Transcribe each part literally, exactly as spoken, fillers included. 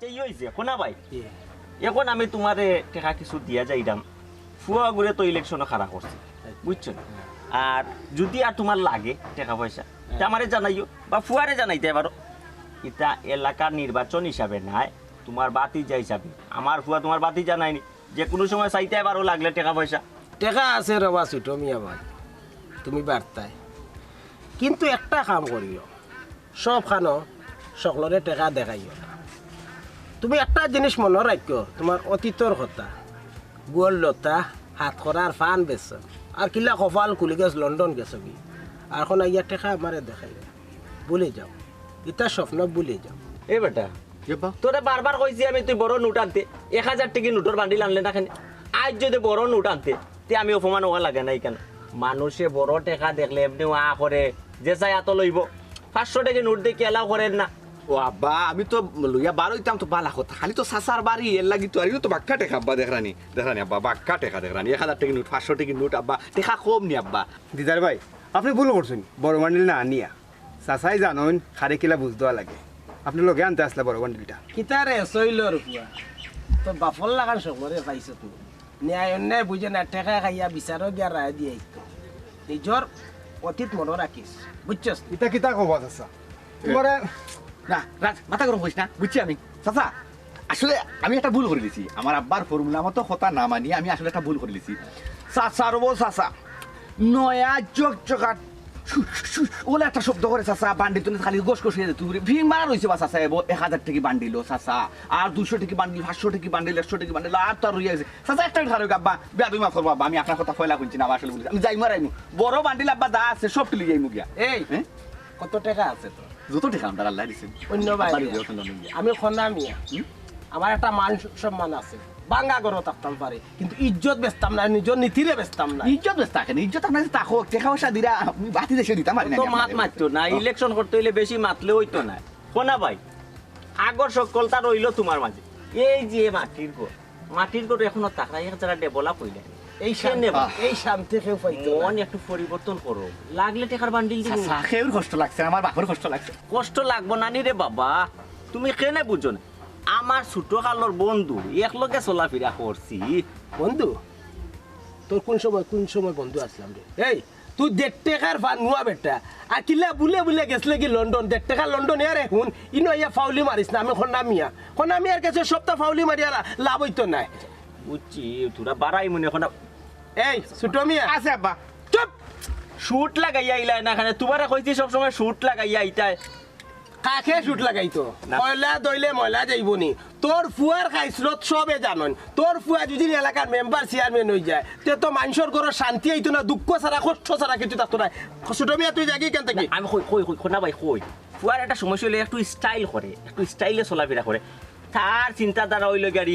এই অইছে, হুনা ভাই, এখন আমি তুমারে টেকা কিছু দিয়া যাইরাম। ফুয়াগুরে তো ইলেকশনো খাড়া করছি, বুঝছো নি? আর যুদি আর তুমার লাগে টেকা পয়সা, তে আমারে জানাইও বা ফুয়ারে জানাইতে পারো। ইতা এলাকার নির্বাচন হিসাবে নায়, তুমার ভাতিজা হিসাবে। আমার ফুয়া তুমার ভাতিজা নায় নি, যেকুনু সময় চাইতে পারো লাগলে টেকা পয়সা। টেকা আছে রে বা ছুটো মিয়া ভাই, তুমি বার্তায়, কিন্তু একটা কাম করিও, সবখানো সকলরে টেকা দেখাইও না। তুমি একটা জিনিস মনো রাখিও, তুমার অতীতর কথা, গুয়ার লতা, হাত করার ফান বেচো, আর কিলা কপাল খুলি গেছ লন্ডন গেছো কি, আর এখন আইয়া টেকা আমারে দেখাইও, ভুলি যাও, ইতা স্বপ্ন ভুলি যাও। এ বেটা, তোরে বারবার কইছি আমি তুই বড় নোট আনতে, এক হাজার টেকি নোটর বান্ডিল আনলে না কেনে? আইজ যুদি বড় নোট আনতে, তে আমি অপমান অওয়া লাগে না ইখান। মানুষে বড় টেকা দেখলে এমনেউ আ করে, যে চায় আতো লইবো। পাঁচশো টেকি নোট দেখি এলাও করের না। ও আব্বা, আমি তো লইয়া বার অইতাম তো বালা কথা, খালি তো চাচার বাড়ি, এরলাগি তো। আর ইও তো বাক্কা টেকা আব্বা, দেখরানি, দেখরানি আব্বা, বাক্কা টেকা দেখরানি, এক হাজার টেকি নোট, পাঁচশো টেকি নোট আব্বা, টেকা কম নি আব্বা। দিদার ভাই, আপনে ভুল করছইন, বড় বান্ডিল না আনিয়া। চাচায় জানইন, কারে কিলা বুঝ দেওয়া লাগে। আপনে লগে আনতে আছলা বড় বান্ডিলটা। কিতা রে, ছইলর ফুয়া? তোর বাপর লাখান সকলরে পাইছো তুই। ন্যায় অন্যায় বুঝে না, টেকা খাইয়া বিচারো গিয়া রায় দিয়া আইতো। নিজর অতীত মনো রাখিস, বুঝছস? ইতা কিতা কও বা চাচা? তুমারে না, রাজ, মাথা গরম করিস না, বুঝছি আমি। চাচা, আসলে আমি একটা ভুল করিলিছি। আমার আব্বার ফর্মুলা মতো কথা না মানিয়া আমি আসলে একটা ভুল করিলিছি। চাচা রে বা চাচা, নয়া চকচকা শু, শু, শু, ওলা একটা শব্দ করে চাচা, বান্ডিল তুলে খালি গোস গোস অইয়া যায়। তুই ভিং মারা রইছে বা চাচা, এবো এক হাজার টেকি বান্ডিল ও চাচা, আর দুইশো টেকি বান্ডিল, পাঁচশো টেকি বান্ডিল, একশো টেকি বান্ডিল, আর তো আর রইয়া গেছে। চাচা, একটা মিনিট খাড়া অউক্কা আব্বা, বেয়াদবি মাফ করবা আব্বা, আমি আপনার কথা পয়লা হুনছি না, আমি আসলে ভুল করিলিছি। আমি যাইমু আর আইমু, বড় বান্ডিল আব্বা যা আছে সব তুলি যাইমু গিয়া। এই, হ্যাঁ? কত টেকা আছে তোর? যত টেকা আমরার আল্লায় দিছে। অন্য ভাই, আব্বার গিয়া। বিয়ে অইছে লন্ডন গিয়া। আমি খনা মিয়া। হুম? আমার একটা মান সম্মান আছে। ভাঙ্গা ঘরো থাকতাম পারি, কিন্তু ইজ্জত বেচতাম না, নিজর নীতিরে বেচতাম না। ইজ্জত বেচতা কেনে? ইজ্জত আপনার কাছে থাকউক, টেকা পয়সা দিরা, আমি বাতি দেশে দিতাম পারি না তো আমি মাত আপনারে। মাততো না, হ্যাঁ। ইলেকশন করতে অইলে বেশি মাতলে অইতো না। খনা ভাই, আগর সকলতা রইলো তুমার মাঝে। এই যে মাটির ঘর, মাটির ঘর এখনো থাকরা, এক যারা develop অইলে। এই শান্তি, কেনে বা? এই শান্তি কেউ পাইতো না। মন একটু পরিবর্তন করো, লাগলে টেকার বান্ডিল দিমু। চাচা, কেউর কষ্ট লাগছে না, আমার বাপর কষ্ট লাগছে। কষ্ট লাগবো না নি রে বাবা, তুমি কেনে বুঝো না? আমার ছুটো কালর বন্ধু, একলগে চলাফিরা করছি। বন্ধু? তোর কুন সময়, কুন সময় বন্ধু আছলাম রে? এই, তুই দেড় টেকার ফানুয়া বেটা। আর কিলা বুলে বুলে গেছলে কি লন্ডন? দেড় টেকা লন্ডন এর এখন, ইনো আইয়া ফাউলি মারিস না, আমি খনা মিয়া। খনা মিয়ার গেছে সপ্তাহ ফাউলি মারিয়া লা-, লাভ অইতো নায়। বুঝছি, তোরা বাড়াই মনে খনা। এই, ছুটো মিয়া। আছে আব্বা। চুপ! শুট লাগাইয়া আইলায় না কেনে, তুমারে কইছি সব সময় শুট লাগাইয়া আইতায়। কাকে শুট লাগাইতো? না। ময়লা ধইলে ময়লা যাইবো নি। তোর ফুয়ার খাইছলত সবে জানইন। তোর ফুয়া যুদি এলাকার মেম্বার চেয়ারম্যান অইযায়, তে তো মানষর ঘরো শান্তি আইতো না, দুঃখ ছাড়া, কষ্ট ছাড়া কিচ্ছু থাকতো নায়। ছুটো মিয়া, তুই যাগি ইখান থাকি। না, আমি কই, কই, কই, খনা ভাই, কই। ফুয়ার একটা সমস্যা অইলে একটু style করে, একটু style-এ চলাফিরা করে। তার চিন্তাধারা অইলো গিয়া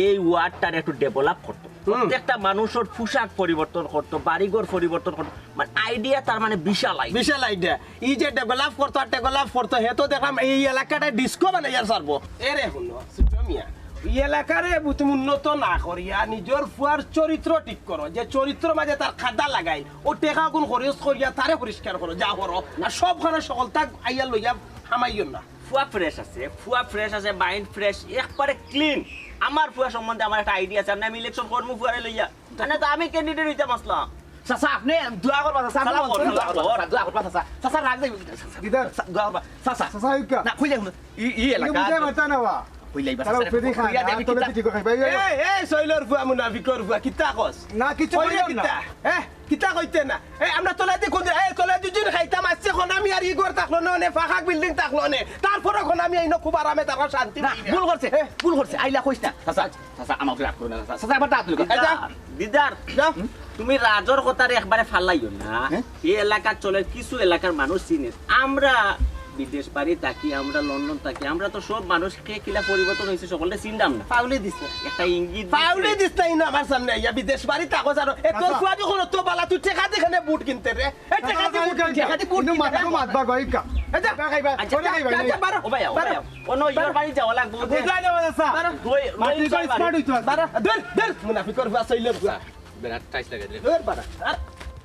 এই ওয়ার্ডটারে একটু develop করতো। হুম। প্রত্যেকটা মানুষর পোশাক পরিবর্তন করতো, বাড়িঘর পরিবর্তন করতো, মানে idea তার মানে বিশাল idea। বিশাল idea। ই যে develop করতো আর develop করতো, হে তো দেখলাম এই এলাকাটা disco বানাইয়া ছাড়বো। এরে হুনো, ছুটো মিয়া, ই এলাকারে তুমি উন্নত না করিয়া নিজর ফুয়ার চরিত্র ঠিক করো, যে চরিত্র মাঝে তার কাদা লাগাইল, ও টেকা গুন খরচ করিয়া তারে পরিষ্কার করো, যা করো। আর সবখানো সকলতা আইয়া লইয়া হামাইও না। ফুয়া fresh আছে, ফুয়া fresh আছে, mind fresh, একবারে clean। আমার ফুয়া সম্বন্ধে আমার একটা idea আছে, আর না আমি election করমু ফুয়ারে লইয়া। আর না তো আমি candidate অইতাম আছলাম। চাচা, আপনে দোয়া করবা, চাচা, আপনে সালাম কর, দোয়া সালাম করবা, কর। চাচা, দোয়া করবা, চাচা। চাচা, রাগ যাইবো, চাচা, দিদার। চাচা, দোয়া করবা, চাচা। চাচা, ইউক্কা। না, কই যাইবো না। ই, ই এলাকা। বুঝাই মাতা না বা। কই যাইবা, তারা চাচা, উপরে খায়, কইয়া দেবি আর তলে কিতা? কি ঠিক খাইবা? এই, এই, এই, ছইলর ফুয়া, মুনাফিকর ফুয়া, কিতা কস? না, কিছু কইলে কইলাম না। কিতা? হ্যাঁ? কিতা কইতে না? এই, আমরা তলেদি কোন দিন, এই, তলেদি দুজন খাইতাম, আইছে খনা মিয়ার ই ঘর থাকলো না, অনে ফাঁকা building থাকলো না। তারপরে খনা মিয়া ইনো খুব আরামে তারা শান্তি না, পাইরা। ভুল করছে, হ্যাঁ? ভুল করছে, আইলা কইস না। চাচা, চাচা, আমার উপরে রাগ করো না, চাচা। চাচা, আবার দাঁত লুকা। এই যা, দিদার, যা। তুমি রাজর কথারে একবারে ফালাইও না। হ্যাঁ? এই এলাকার চলে, কিছু এলাকার মানুষ চিনে। আমরা বিদেশ বাড়ি থাকি, আমরা লন্ডন থাকি, আমরা তো সব মানুষ কে কিলা পরিবর্তন হইছে, সকলরে চিনতাম না। ফাউলি দিছে। একটা ইঙ্গিত দিছে। ফাউলি দিস না, ইনো আমার সামনে আইয়া বিদেশ বাড়ি থাকো জানো। এ, তোর চাচা। ফুয়া যখন তো বালা, তুই টেকা দি কেনে বুট কিনতে রে? এ, টেকা দি বুট কিনতে, টেকা দি বুট কিন্তু কিনতে। মাথা তো মাতবা গই কা। এ, যা। টেকা খাইবা, আচ্ছা, টেকা খাইবা, যা, যা, যা, বারো, ও ভাই, ও বারো। ভাই, অনো ইয়ার বাড়ি যাওয়া লাগবো। বুঝলাই না, চাচা। বারো। রই, রই মাটি তো বাড়ি। Smart হইতো আছে। বারো। ধর, ধর, মুনাফিকর ফুয়া, সইলে ফুয়া। বেটা, টাইস লাগাই দিলে। ধর, বারো। আর,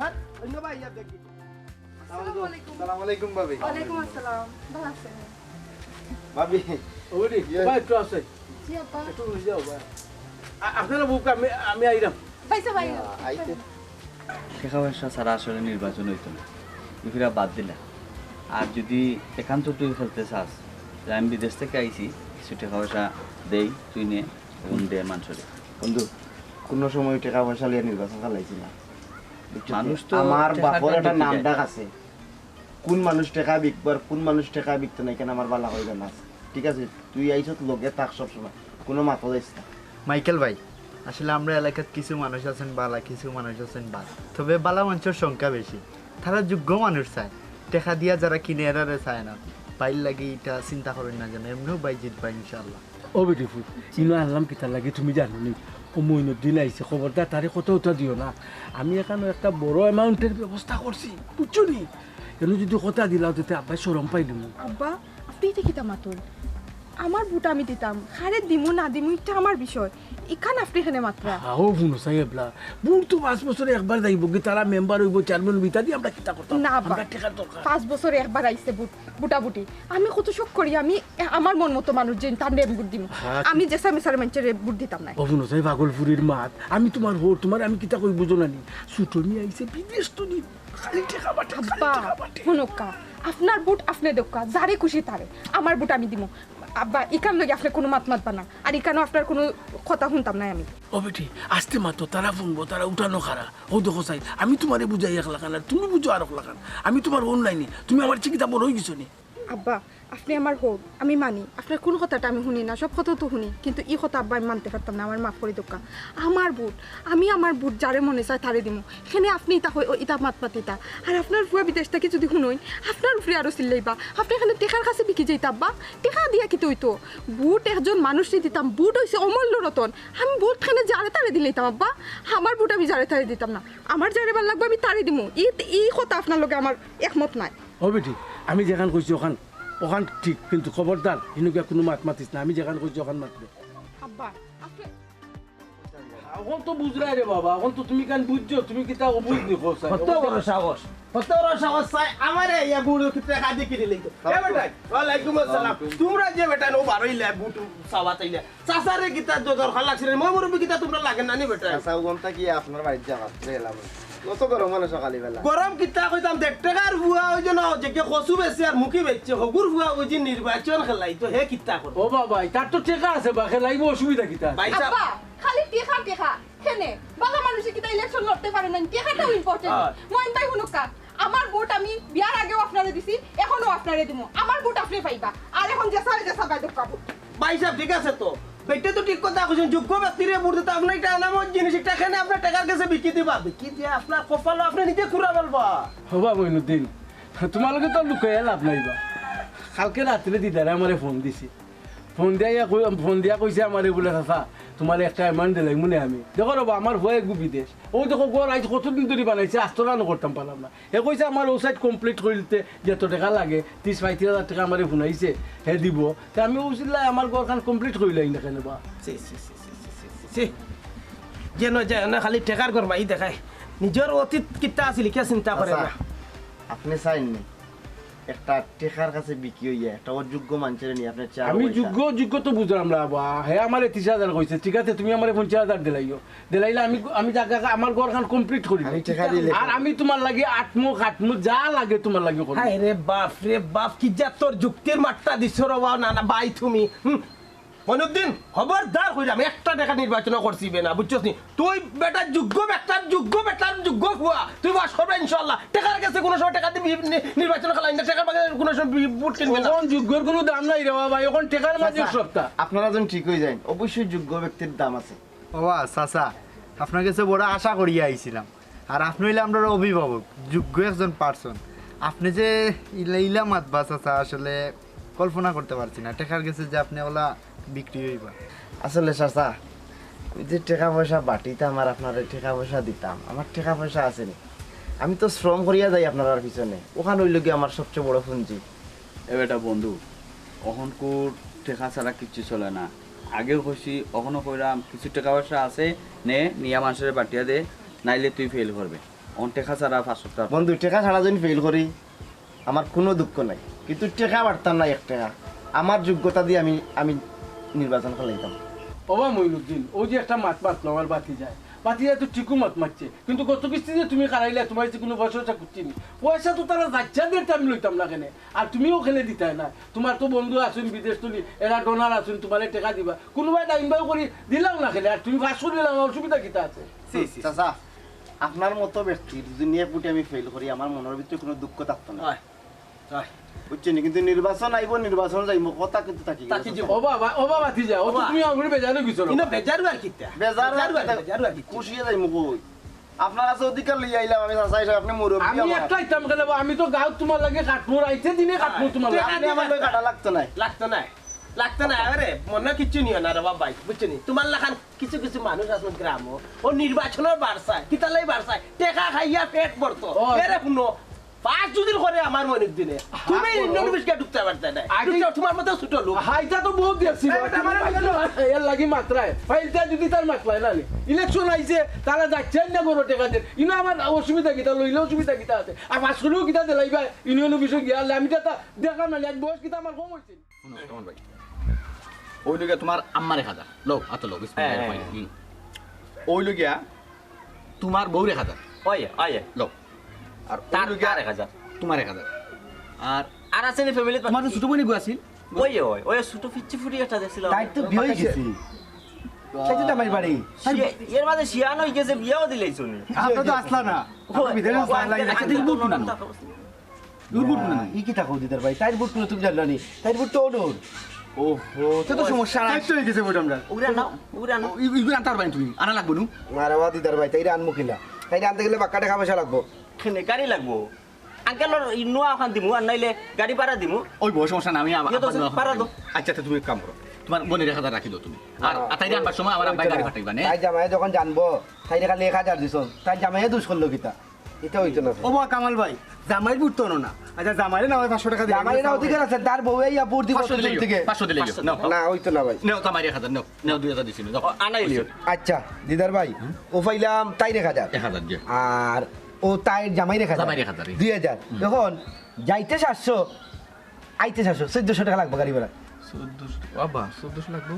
আর, অন্য ভাই, ইয়ার দেখি। আসসালামু আলাইকুম। আসসালামু আলাইকুম, ভাবি। ওয়ালাইকুম আসসালাম। ভালো আছেন? ভাবি, ওরে, ইয়ে। ভাই, একটু আছে। জি আব্বা। একটু লই যাও, ভাই। আ-, আপনারা বুক, আমি, আমি আইলাম। ভাই সাহেব, ভাই। আইতে। টেকা পয়সা ছাড়া আসলে নির্বাচন অইতো না। ই ফিরা বাদ দিলা। আর যদি একান্ত তুই খেলতে চাস, তাহলে আমি বিদেশ থাকি আইছি, কিছু টেকা পয়সা দেই, তুই নে, এবং দে মানষরে। বন্ধু, কোনো সময় টেকা পয়সা লইয়া নির্বাচন খেলাইছি না, বুঝছো? মানুষ তো আমার টেকা বাপর একটা টেকা নাম টেকা। ডাক আছে, কোন মানুষ টেকা বিকবো আর কোন মানুষ টেকা বিকতো না, এখানে আমার বালা করি জানা আছে। ঠিক আছে, তুই আইছত লগে থাক সবসময়, কোনো মাথা যাইস না। মাইকেল ভাই, আসলে আমরা এলাকাত কিছু মানুষ আছেন বালা, কিছু মানুষ আছেন বাদ। তবে বালা মানুষের সংখ্যা বেশি, তারা যোগ্য মানুষ চায়। টেকা দিয়া যারা কিনে এরারে চায় না। ভাইর লাগি এটা চিন্তা করেন না যেন, এমনিও ভাই জিতবা ইনশাআল্লাহ। ও বেটি ফুত, ইনো আনলাম কিতার লাগি তুমি জানো নি? ও মইনুদ্দিন আইছে, খবরদার তারে কথা উতা দিও না। আমি এখানো একটা বড় অ্যামাউন্টের ব্যবস্থা করছি, বুঝছো নি? এনো যদি কথা দিলাও, তে আব্বায় শরম পাইলিমু। আব্বা, আপনি এটা কিতা মাতুন? আমার ভোট আমি দিতাম, কারে দিমু না দিমু এটা আমার বিষয়। ইখান আপনি এখানে মাতরা। হাও হুনো সাই এবলা, ভোট তো পাঁচ বছরে একবার যাইবো কি, তারা মেম্বার অইবো, চেয়ারম্যান অইবো, ইতা দি আমরা কিতা করতাম? না আব্বা, আমরা টেকার দরকার। পাঁচ বছরে একবার আইছে ভোট, ভোটাভুটি। আমি কত শখ করি, আমি আমার মন মতো মানুষ যে তার নেম ভোট দিমু। হ্যাঁ, আমি যেসা মেসার মানুষের ভোট দিতাম না। ও হুনো সাই পাগলপুরির মাত, আমি তোমার হউর, তোমার আমি কিতা কই বুঝো না নি? ছুটো মি আইছে বিদেশ তো নি, খালি টেকা বাটে, খালি আব্বা, টেকা বাটে। হুনক্কা, আপনার ভোট আপনি দেউক্কা, যারে খুশি তারে। আমার ভোট আমি দিমু। আব্বা, ইখান লগে আপনি কোনো মাত মাতবা না, আর ইখানো আপনার কোনো কথা শুনতাম না আমি। ও বেটি, আস্তে মাতো, তারা হুনবো, তারা উঠানো খারা। ও দেখো সাই, আমি তোমারে বুঝাই একলাখান, আর তুমি বুঝো আর একলাখান। আমি তোমার হউর নায় নি, তুমি আমার চিকিতা বড় অই গেছো নি। আব্বা, আপনি আমার হউর, আমি মানি। আপনার কোন কথাটা আমি শুনি না, সব কথা তো শুনি, কিন্তু ই কথা আব্বা আমি মানতে পারতাম না, আমার মাফ করি দেউক্কা। আমার ভোট, আমি আমার ভোট যারে মনে চায় তারে দিমু। এখানে আপনি ইতা কই, ও ইতা মাত মাতিতা। আর আপনার ফুয়া বিদেশ থাকি যদি শুনইন, আপনার উপরে আরো চিল্লাইবা। আপনি এখানে টেকার কাছে বিকি যাইতা আব্বা, টেকা দিয়া কিতা অইতো? ভোট একজন মানুষরে দিতাম, ভোট অইছে অমূল্য রতন। আমি ভোট এখানে যারে তারে দিলাইতাম আব্বা, আমার ভোট আমি যারে তারে দিতাম না। আমার যারে ভালা লাগবো আমি তারে দিমু। ই, ই কথা আপনার লগে আমার একমত নায়। ও বেটি, আমি যেখান কইছি ওখান, ওখান ঠিক, কিন্তু খবরদার হিনো গিয়া কোনো মাত মাতিস না। আমি যেখান কইছি ওখান মাতবে। আব্বা, আপনি এখন তো বুঝরায় রে বাবা, এখন তো তুমি কান বুঝছো, তুমি কিতা অবুঝ নি কও সাই। কত বড় সাহস, কত বড় সাহস চাই আমারে ইয়া বুড়ো কিতা কাদি কিনে লইতো। এ বেটা, ওয়ালাইকুম আসসালাম। তোমরা যে বেটা নো বারইলা বুটু সাবাত আইলা। চাচারে কিতা দ-, দরকার লাগছে রে? মই মুরব্বি কিতা তোমরা লাগে না নি বেটা? আচ্ছা, ওখান থাকি আপনার বাড়িত যাওয়ার এলাম। কত গরম মানে সকালে বেলা। গরম কিতা কইতাম, দেড় টেকার ফুয়া ওই যে না, যে কে কচু বেচে আর মুখি বেচে, হগুর ফুয়া ওই যে নির্বাচন খেলাইতো, হে কিতা করে? ও বাবা, তার তো টেকা আছে বা, খেলাইবো, অসুবিধা কিতা? ভাই সাহেব, আব্বা, খালি টেকা টেকা। কেনে? বালা মানুষে কিতা ইলেকশন লড়তে পারে না? টেকাটাও ইম্পর্টেন্ট। হ্যাঁ। মইন ভাই হুনক্কা, আমার ভোট আমি বিয়ার আগেও আপনারে দিছি, এখনো আপনারে দিমু। আমার ভোট আপনি পাইবা। আর এখন যেসারে যেসা বাইদক পাবো। ভাই সাহেব, ঠিক আছে তো। বেটে তো ঠিক কথা কইছেন, যোগ্য ব্যক্তিরে ভোট দিতে আপনার এটা আনামত জিনিস, এটা এখানে আপনার টেকার কাছে বিকি দিবা। বিকি দিয়া আপনার কপালো আপনি নিজে খুরা বলবা। হবা মইনুদ্দিন, তোমার লগে তো লুকাইয়া লাভ নাই বা। কালকে রাত্রে দিদারে আমারে ফোন দিছে। ফোন দিয়া ইয়া কই-, ফোন দিয়া কইছে আমারে বুলে, "চাচা, তোমার একটা অ্যামাউন্ট দিলাইমু নে আমি।" দেখো রে বা, আমার ফুয়া এগু বিদেশ। ও দেখো, ঘর আইজ কতদিন ধরি বানাইছে, আস্তরানো করতাম পারলাম না। হে কইছে, "আমার ও সাইড কমপ্লিট করিলতে যত টেকা লাগে, ত্রিশ পঁয়ত্রিশ হাজার টেকা আমারে হুনাইছে, হে দিবো।" তে আমি কইছিলাই, "আমার ঘরখান কমপ্লিট করিলাই না কেনে বা?" ছি, ছি, ছি, ছি, ছি, ছি, ছি। যেন, যেন খালি টেকার গরমাই দেখায়। নিজর অতীত কিতা আছিল, কিয়া চিন্তা করে না। আচ্ছা, আপনি চাইন নি একটা টেকার কাছে বিকি হইয়া একটা অযোগ্য মানুষের নিয়ে আপনার চেয়ার আমি বইতা? যোগ্য, যোগ্য তো বুঝলাম না বা। হে আমারে ত্রিশ হাজার কইছে, ঠিক আছে, তুমি আমারে পঞ্চাশ হাজার দিলাইও। দিলাইলে আমি, আমি জাগা, আমার ঘরখান কমপ্লিট করি। আমি টেকা দিলে আর আমি তোমার লাগি আটমু, কাটমু, যা লাগে তোমার লাগি করমু। হায় রে বাপ রে বাপ, কি যে তোর যুক্তির মাঠটা দিছো রে বা, না, না, ভাই তুমি। হুম। মইনুদ্দিন, খবরদার কইলাম, একটা টেকা নির্বাচন করছিবে না, বুঝছস নি? তুই বেটা যোগ্য, বেটার যোগ্য, বেটার যোগ্য ফুয়া। তুই পাস করবে ইনশাআল্লাহ। টেকার কাছে কোনো সময় টেকা দিবি, নি-, নির্বাচন খেলাই না, টেকার বাগে কোনো সময় বি-, ভোট কিনবে না। এখন যোগ্যর কোনো দাম নাই রে বাবা, এখন টেকার মাঝে সবটা। আপনারা যখন ঠিক হয়ে যান, অবশ্যই যোগ্য ব্যক্তির দাম আছে। ও বা, চাচা, আপনার কাছে বড় আশা করিয়া আইছিলাম। আর আপনি হইলে আমরার অভিভাবক, যোগ্য একজন পার্সন। আপনি যে ইলা, ইলা মাতবা চাচা, আসলে কল্পনা করতে পারছি না। টেকার কাছে যে আপনি ওলা বিক্রি হইবা। আসলে চাচা, ওই যে টেকা পয়সা বাটিতাম আর আপনারে টেকা পয়সা দিতাম, আমার টেকা পয়সা আছে নি। আমি তো শ্রম করিয়া যাই আপনারার পিছনে, ওখান হইল কি আমার সবচেয়ে বড় পুঁজি। এ বেটা বন্ধু, অখনকুর টেকা ছাড়া কিচ্ছু চলে না। আগেও কইছি, অখনো কইরাম, কিছু টেকা পয়সা আছে, নে, নিয়া মানষরে বাটিয়া দে, নাইলে তুই ফেইল করবে। অখন টেকা ছাড়া পাঁচশো টেকা। বন্ধু, টেকা ছাড়া যদি ফেইল করি, আমার কোনো দুঃখ নাই, কিন্তু টেকা বাটতাম না এক টেকা। আমার যোগ্যতা দিয়া আমি, আমি নির্বাচন করাইতাম। ওবা মইনুদ্দিন, অউ যে একটা মাত মাতলো আমার ভাতিজায়, ভাতিজায় তো ঠিকউ মাত মাতছে, কিন্তু গত কিস্তি যে তুমি খাড়াইলা, তুমার যে কুনু পয়সা টয়সা কুচ্ছি নি, পয়সা তো তারা যাইচ্ছা দের, আমি লইতাম না কেনে? আর তুমিও কেনে দিতায় না, তুমার তো বন্ধু আছইন বিদেশ থনে, এরা donor আছইন, তুমারে টেকা দিবা, কুনুবায় ডাইন বাউ করি দিলাও না কেনে? আর তুমি পাঁচশো দিলাও না, অসুবিধা কিতা আছে? চাচা, আপনার মতো ব্যক্তির যদি এক ভোটে আমি ফেল করি, আমার মনর ভিতরে কুনু দুঃখ থাকতো না। অয়, অয়। বুঝছইন নি? কিন্তু নির্বাচন আইবো, নির্বাচন যাইমু, কথা কিন্তু থাকি গেছে। ওবা, ওবা ভাতিজা, অতো তুমি আঙ্গুরে বেজার অইগেছো। ইনো বেজার আর কিতা? বেজার আর বেজার আর কিতা? বেজার আর কিতা? খুশি অইয়া যাইমু কই? আপনার কাছে অধিকার লইয়া আইলাম আমি, চাচা হিসাবে, আপনে মুরব্বি আমি আমার। একটা আইতাম কেনে বা, আমি তো গাউত তুমার লগে খাটমু, রাইতে দিনে খাটমু তুমার লগে। আপনে আমার লগে খাটা লাগতো নায়। লাগতো নায়, লাগতো নায়। আরে, মনো কিচ্ছু নিও না রে বাবা ভাই, বুঝছো নি? তুমার লাখান কিছু কিছু মানুষ আছে গ্রামো, অউ নির্বাচনর বারসায়, কিতার লাগি বারসায়, টেকা খাইয়া পেট ভরতো। ও। এরে হুনো, পাস যদি করে আমার মইনুদ্দিনে, তুমি ইউনিয়ন অফিস গিয়া ঢুকতায় পারতায় নায়। তুমার মতো ছোট লোক। হাইটা তো বহুত দেখছি। এর লাগি মাতরায়। ফাইলটা যদি তার মাতলায় না নি। ইলেকশন আইছে, তারা যাইচ্ছইন না বড় টেকা দের। ইনো আমার অসুবিধা কিতা, লইলে অসুবিধা কিতা আছে? আর পাঁচশো কিতা দিলাইবা, ইউনিয়ন অফিসো গিয়া, আমি তো তা দেখলাম না, এক বয়স কিতা আমার কম অইছে। হুনো, তমন ভাই। অউ লইগিয়া তুমার আম্মার এক হাজার। লও, আতো লও, বিসমিল্লাহির রহমানির রহিম। অউ লইগিয়া তুমার বউর এক হাজার। অয়, অয়। লও। আর অউ লইগিয়া তার এক হাজার। তুমার এক হাজার। আর আর আছে নি ফ্যামিলিত? তুমার তো ছোট বইন গু আছিল। অয়, অয়, অয়, ছোট পিচ্চি ফুড়ি একটা দেখছিলাম। তাইর তো বিয়া অইগেছে। তাই তো জামাইর বাড়ি। এর মাঝে শিয়ান অইগেছে, বিয়াও দিলাইছো নি। আপনে তো আছলা না। আচ্ছা, তাইর ভোট কুনানো? ই কিতা কও দিদার ভাই? তাইর ভোট কুনো তুমি জানলা নি? তাইর ভোট তো অনর। ওহো, তে তো সমস্যা নাই। তাইর তো অইগেছে ভোট আমরার। উগরে নাও, উগরে নাও। ইগুরে আনতায় পারবায় নি তুমি? আনা লাগবো নু? আরে বা দিদার ভাই, তাইরে আনমু কিলা? তাইরে আনতে গেলে বাক্কা টেকা পয়সা লাগবো। কেনে গাড়ি লাগবো? আঙ্কেলর ই নুয়া অখান দিমু, আর নাইলে গাড়ি ভাড়া দিমু। অইবো, সমস্যা নাই, আমি আবার ভাড়া দিমু। আচ্ছা, তে তুমি এক কাম করো, তুমার বইনর এক হাজার রাখি দেও তুমি। আর তাইরে আনবার সময় আমার আব্বায় গাড়ি পাঠাইবা নে। তাইর জামাইয়ে যখন জানবো, তাইরে খালি এক হাজার দিছো, তাইর জামাইয়ে দুষ করলো কিতা? ইটা অইতো না। ওবা কামাল ভাই, জামাইর ভোট তো অনো না। আচ্ছা, জামাইরে না অয় পাঁচশো টেকা দিলাইও। জামাইরে না অধিকার আছে, তার বউয়ে ইয়া ভোট দিবো। পাঁচশো দিলাইও, পাঁচশো দিলাইও। না, অইতো না ভাই। নেও, জামাইরে এক হাজার নেও, নেও দুই হাজার দিছি, নেও। আনাইলিও। আচ্ছা, দিদার ভাই, অউ পাইলাম তাইর এক হাজার। এক হাজার, জি। আর অউ তাইর জামাইর এক হাজার। জামাইর এক হাজার, জি। দুই হাজার। অখন যাইতে সাতশো, আইতে সাতশো, চৌদ্দশো টেকা লাগবো গাড়ি ভাড়া। চৌদ্দশো টেকা? বাবা, চৌদ্দশো লাগবো?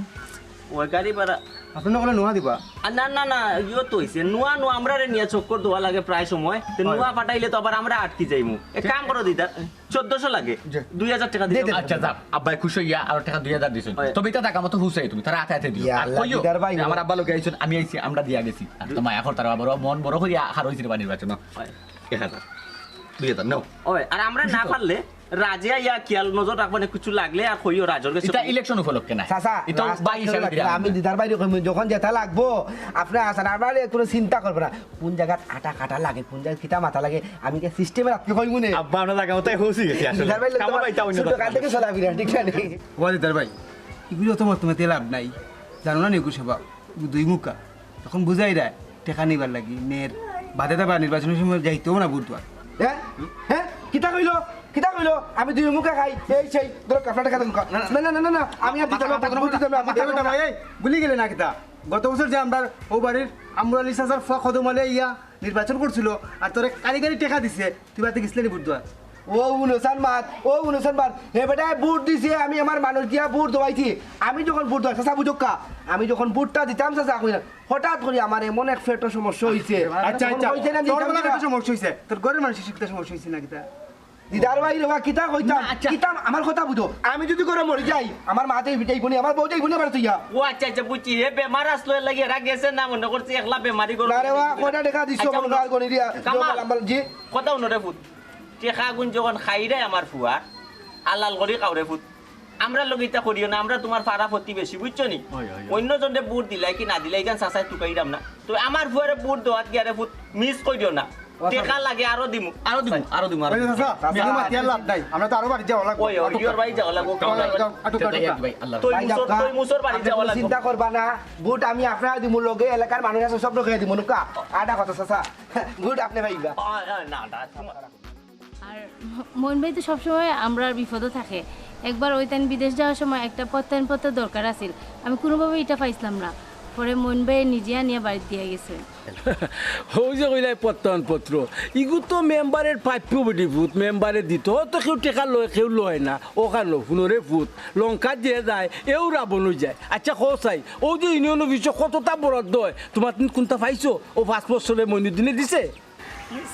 অয় গাড়ি ভাড়া। আপনে অকলে নুয়া দিবা? আ, না, না, না, ইয়ো তো অইছে। নুয়া, নুয়া, আমরারে নিয়া চক্কর দেওয়া লাগে প্রায় সময়। তে নুয়া পাঠাইলে তো আবার আমরা আটকি যাইমু। এক কাম করো দিদার, চৌদ্দশো লাগে, দুই হাজার টেকা দিলে। আচ্ছা, যাও, আব্বায় খুশি অইয়া আরো টেকা দুই হাজার দিছইন। তবে ইটা টাকা মতো হুসাই তুমি, তারা আতে আতে দিও। আর কইও, দিদার ভাই, আমার আব্বা লগে আইছইন, আমি আইছি, আমরা দিয়া গেছি। আর তো মায়া করতারা বাবা, মন বড় করিয়া হার অইছে রে বাড়ির বাচ্চা, না? এক হাজার, দুই হাজার, নেও। অয়, আর আমরা না পারলে রাজে আইয়া খিয়াল নজর রাখবা নে, কিছু লাগলে আর কইও রাজর গেছে। ইটা ইলেকশন উপলক্ষে না। চাচা, ইটা রাস্তা ভাই হিসাবে দিলাম। আমি দিদার ভাইরে কইমু, যখন যেটা লাগবো, আপনে আছইন, আমারে কুনু চিন্তা করবা না। কুন জাগাত আটা কাটা লাগে, কুন জাগাত কিতা মাথা লাগে, আমি কি সিস্টেমে রাখতে কইমু নে? আব্বা, আমরা জাগা মতো পৌঁছি গেছি আসলে। দিদার ভাই, ছোট কাল থেকে চলাফেরা, ঠিক না? ও দিদার ভাই, ইগুলো তো মত মতে লাভ নাই, জানো না নি এগু স্বভাব, দুই মুখা। অখন বুঝাইরায়, টেকা নিবার লাগি, মেয়ের বাদে দাবা নির্বাচনর সময় যাইতেও না ভোট দেওয়ার। হ্যাঁ? হ্যাঁ? কিতা কইলো? কিতা কইলো? আমি দুই মুখা খাই, এই সেই, ধরো, আপনার টেকা দেন। না, না, না, না, না, আমি আর দিতাম না, ভোট দিতাম না, আমি মাথা দিতাম না। বেটা ভাই, এই, ভুলি গেলে না কিতা? গত বছর যে আমরার অউ বাড়ির আমরু আলী চাচার ফুয়া কদম আলী আইয়া নির্বাচন করছিল, আর তোরে কারিগরি টেকা দিছে, তুই বাড়িতে গেছিলি নি ভোট দেওয়ার? ও উনসান মাত, ও উনসান মাত, হে বেটা, ভোট দিছে, আমি আমার মানুষ দিয়া ভোট দেওয়াইছি। আমি যখন ভোট দেওয়াই, চাচা বুঝুক্কা, আমি যখন ভোটটা দিতাম, চাচা কইলাম, হঠাৎ করি আমার এমন এক পেটো সমস্যা অইছে। আচ্ছা, আচ্ছা, তোর বলা পেটো সমস্যা অইছে, তোর ঘরর মানুষর কিতা সমস্যা অইছে না কিতা? দিদার ভাই রে বা, কিতা কইতাম? না, আচ্ছা। কিতা, আমার কথা বুঝো। আমি যদি ঘরো মরি যাই, আমার মা তো এই যাইবো নি, আমার বউ যাইবো নি, আমার তুইয়া। ও আচ্ছা, আচ্ছা, বুঝছি। হে বেমার আসলো, এর লাগি এরা গেছে না, মনে করছি একলা বেমারি করো। না রে বা, কয়টা টেকা দিছো, আচ্ছা, মনে হয় গনি দিয়া। কামাল। লো, আলমাল, জি। কথা হুনো রে পুত, টেকা গুন যখন খাইরায় আমার ফুয়ার, আলাল করি খাও রে পুত। আমরার লগে ইতা করিও না, আমরা তুমার পাড়া প্রতিবেশী, বুঝছো নি? অয়, অয়, অয়। অন্য জনরে ভোট দিলাই কি না দিলাই, ইখান চাচায় তুকাইরাম না। তো আমার ফুয়ারে ভোট দেওয়াত গিয়া রে পুত, মিস করিও না। টেকা লাগে আরো দিমু। আরো দিমু, আরো দিমু, আরো দিমু। চাচা, বেশি মাতিয়ার লাভ নাই। আমরা তো আরো বাড়ি যাওয়া লাগবো। ওই, ওই, ইয়োর বাড়ি যাওয়া লাগবো। যাও, যাও, আটুক, আটুক। ভাই, আল্লাহ। তুই মুসর, তুই মুসর বাড়ি যাওয়া লাগবো। চিন্তা করবা না, ভোট আমি আপনারে দিমু, লগে এলাকার মানুষ আছে, সব লগে দিমু। নুকা, আটা কথা চাচা, ভোট আপনে পাইবা। আ, আ, না, না, তোমার আর ম-, মইন ভাই তো সবসময় আমরার বিপদো থাকে। একবার ওই তাইন বিদেশ যাওয়ার সময় একটা প্রত্যয়নপত্র দরকার আছিল, আমি কোনোভাবে ইটা পাইছিলাম না। পরে মইন ভাইয়ে নিজে আনিয়া বাড়িত দিয়া গেছে। অউ যে কইলায় প্রত্যয়নপত্র, ইগু তো মেম্বারের প্রাপ্য বেটি পুত, মেম্বারে দিতো। অউ তো কেউ টেকা লয়, কেউ লয় না, অখান হুনো রে পুত, লঙ্কাত যে যায়, এও রাবণ অইযায়। আইচ্ছা, কও চাই, অউ যে ইউনিয়ন অফিসো কততা বরাদ্দ অয়, তুমার তুমি কুনতা পাইছো? অউ পাঁচ বছরে মইনুদ্দিনে দিছে?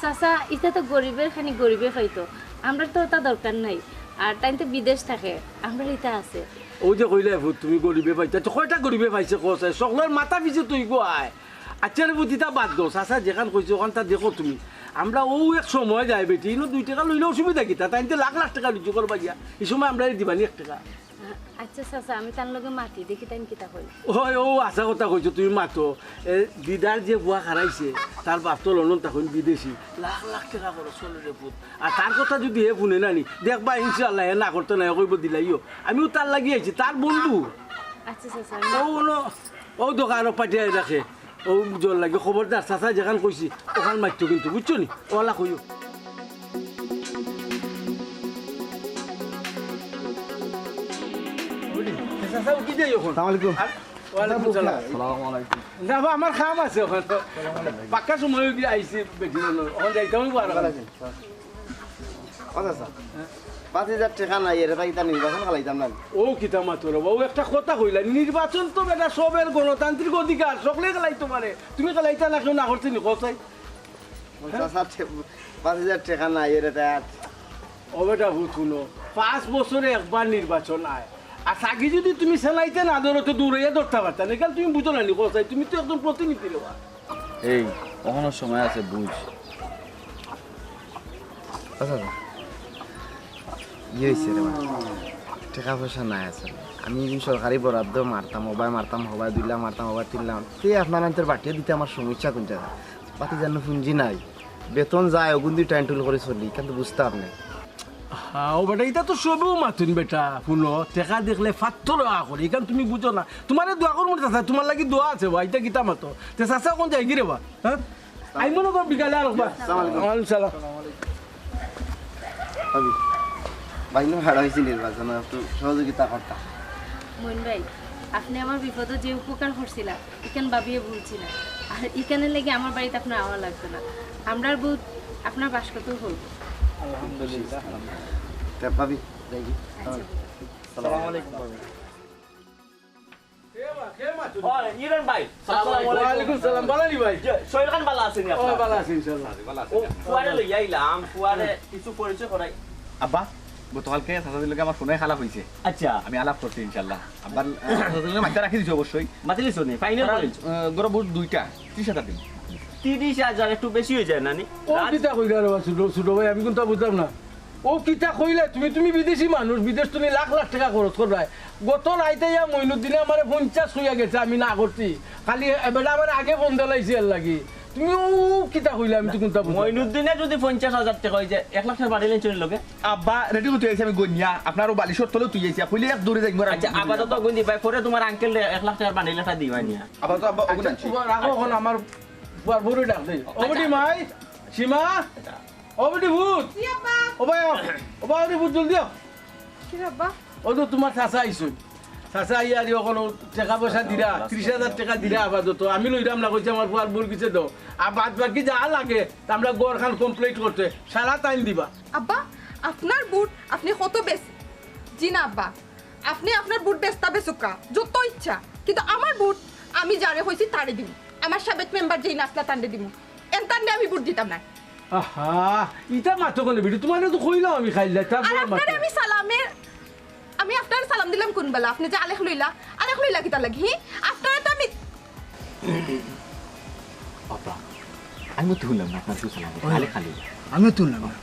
চাচা, ইতা তো গরিবের খানি গরিবে পাইতো, আমরার তো অতা দরকার নাই। আর তাইন তো বিদেশ থাকে, আমরার ইতা আছে। অউ যে কইলায় পুত, তুমি গরিবে পাইতা, তো কয়টা গরিবে পাইছে কও চাই? সকলর মাথা পিছে তুই গো আয়। আইচ্ছা রে পুত, ইতা বাদ দেও, চাচা যেখান কইছে অখানতা দেখো তুমি। আমরা অউ এক সময় যায় বেটি, ইনো দুই টেকা লইলে অসুবিধা কিতা? তাইন তো লাখ লাখ টেকা রুজি করবা গিয়া, ই সময় আমরারে দিবানি এক টেকা? আইচ্ছা চাচা, আমি তান লগে মাতি দেখি তাইন কিতা কইন। অয়, অউ হাছা কথা কইছো তুমি, মাতো। এ, দিদার যে পুয়া হারাইছে, তার বাপ তো লন্ডন থাকইন, বিদেশি, লাখ লাখ টেকা খরচ করলো রে পুত। আর তার কথা যুদি হে হুনে না নি, দেখবা ইনশাআল্লাহ হে না করতো নায়, কইবো দিলাইও। আমিও তার লাগি আইছি, তার বন্ধু। আইচ্ছা চাচা, আমি অউ, অনো, অউ দোকানো পাঠিয়াই রাখে। অউ জোর লাগে, খবরদার, চাচা যেখান কইছি, অখান মাতিও কিন্তু, বুঝছো নি? অলা কইও। চাচা, উঠি যাই অখন। আসসালামু আলাইকুম। আর ওয়ালাইকুম সালাম। আসসালামু আলাইকুম। না বা, আমার কাম আছে অখন। পাক্কা সময় অইগেছে আইছি বেটি, অখন যাইতাম অইবো আর। ও চাচা, পাঁচ হাজার টেকা নাই, এরে তাই ইতা নির্বাচন খেলাইতাম না। অউ কিতা মাতো রে বা, অউ একটা কথা কইলা, নির্বাচন তো বেটা সবের গণতান্ত্রিক অধিকার, সকলে খেলাইতো পারে। তুমি খেলাইতা না, কেউ না করছে নি, কও চাই? ও চাচা, টে-, পাঁচ হাজার টেকা নাই, এরে তাই আর। ও বেটা, হুত হুনো, পাঁচ বছরে একবার নির্বাচন আয়, আর চাগি যুদি তুমি সেনাইতে না ধরো, তো দৌড়াইয়া ধরতা পারতা না। ইখান তুমি বুঝো না নি, কও চাই, তুমি তো একজন প্রতিনিধি রে বা। এই, অখনো সময় আছে, বুঝ। আচ্ছা, আচ্ছা। ইয়ে অইছে রে বা, টেকা পয়সা নাই আছে। আমি ইদিন সরকারি বরাদ্দ মারতাম, অবায় মারতাম, হবায় দুইলা মারতাম, হবায় তিনলা। তে আপনারান্তর বাটিয়া দিতে আমার সমস্যা কুন জাগা? বাতি জানো পুঞ্জি নাই, বেতন যায়, অগুন দি টাইম টুল করি চলি, ইখান তো বুঝতা আপনে। হ্যাঁ, ও বেটা, ইতা তো সবেউ মাতইন বেটা, হুনো, টেকা দেখলে ফাত্তর আ করে, ইখান তুমি বুঝো না। তুমারে দোয়া করমু চাচা, তুমার লাগি দোয়া আছে বা, ইতা কিতা মাতো? তে চাচা অখন যাইগি রে বা, হ্যাঁ? আইমু না বা বিকালে আরকবার। আসসালামু আলাইকুম। ওয়ালাইকুম সালাম। ভাবি, ভাই, নু হারা অইছি নির্বাচনে, একটু সহযোগিতা করতা। মইন ভাই, আপনে আমার বিপদো যে উপকার করছিলা, ইখান ভাবিয়ে ভুলছি না। আর ইখানর লাগি আমার বাড়িত আপনার আওয়া লাগতো না। আমরার ভোট আপনার বাক্সত পড়বো। আলহামদুলিল্লাহ। তে ভাবি, যাইগি? আচ্ছা। আসসালামু আলাইকুম ভাবি। ও, ইরন ভাই, আসসালামু আলাইকুম। ওয়ালাইকুম সালাম, ভালা নি ভাই? জি, শরীর খান ভালা আছে নি ও, আপনার? ভালা আছি ইনশাআল্লাহ। ভালা আছে। ও, ফুয়ারে লইয়া আইলাম, ফুয়ারে কিছু পরিচয় করাই। আব্বা, গতকালকে চাচাজির লগে আমার ফোনে আলাপ অইছে। আচ্ছা। আমি আলাপ করছি ইনশাআল্লাহ। আব্বার, আহ, চাচাজির লগে মাতিয়া রাখি দিছি অবশ্যই। মাতিলিছো নি? ফাইনাল করিলিছো? আহ, গরো ভোট দুইটা, ত্রিশ হাজার দিন। ত্রিশ হাজার একটু বেশি অইযায় না নি? ও কিতা কইলা রে বা, ছোট, ছোট ভাই, আমি কুনতা বুঝলাম না। ও কিতা কইলা? তুমি, তুমি বিদেশি মানুষ, বিদেশ তুমি লাখ লাখ টেকা খরচ কররায়। গত রাইত আইয়া মইনুদ্দিনে আমারে পঞ্চাশ কইয়া গেছে, আমি না করছি। খালি এ বেটা আমারে আগে ফোন দিলাইছে এর লাগি। তুমি ও কিতা কইলা, আমি তো কুনতা বুঝলাম না। মইনুদ্দিনে যুদি পঞ্চাশ হাজার টেকা অইযায়, এক লাখ টেকার বান্ডিল আনছো নি লগে? আব্বা, রেডি করতে আইছি আমি গনিয়া, আপনার ও বালিশর তলে তুই আইছি, কইলে এক দৌড়ে যাইমু আর আচ্ছা, আপাতত গুন দি ভাই, পরে তুমার আঙ্কেলরে এক লাখ টেকার বান্ডিল একটা দিবা নিয়া। আপাতত আব্বা, ওগুন আনছি। রাখো, অখন আমার ফুয়ার বউরে ডাক দেই। ও বেটি মাই, সীমা, ও বেটি ভূত। জি আব্বা। ও ভাই, ও ভাই, ও বেটি ভূত, জলদি আও। কিতা আব্বা? ও তো তুমার চাচা আইছইন। চাচা আইয়া আর অখন টেকা পয়সা দিরা, ত্রিশ হাজার টেকা দিরা আপাতত। আমি লইরাম না, কইছি আমার ফুয়ার বউর গেছে দেও। আর বাদ বাকি যা লাগে, তা আমরা ঘরখান complete করতে, সারা তাইন দিবা। আব্বা, আপনার ভোট আপনি কত বেচি? জি না আব্বা, আপনি আপনার ভোট বেচতা বেচুক্কা, যত ইচ্ছা, কিন্তু আমার ভোট আমি যারে কইছি তারে দিমু। আমার সাবেক মেম্বার যেইন আছলা তানরে দিমু, এন তানরে আমি ভোট দিতাম না। আহা, ইতা মাতো কেনে বেটি? তুমারে তো কইলাম আমি খাইল্লা, তার আর পরে আপনারে মাতো। আমি সালামে, আমি আপনারে সালাম দিলাম কুন বেলা? আপনি যে আলেক লইলা, আলেক লইলা কিতার লাগি? হি? আপনারে তো আমি আব্বা, আমি তো হুনলাম না আপনার কেউ সালাম দিছে, আলেক খালি। আমিও তো হুনলাম না।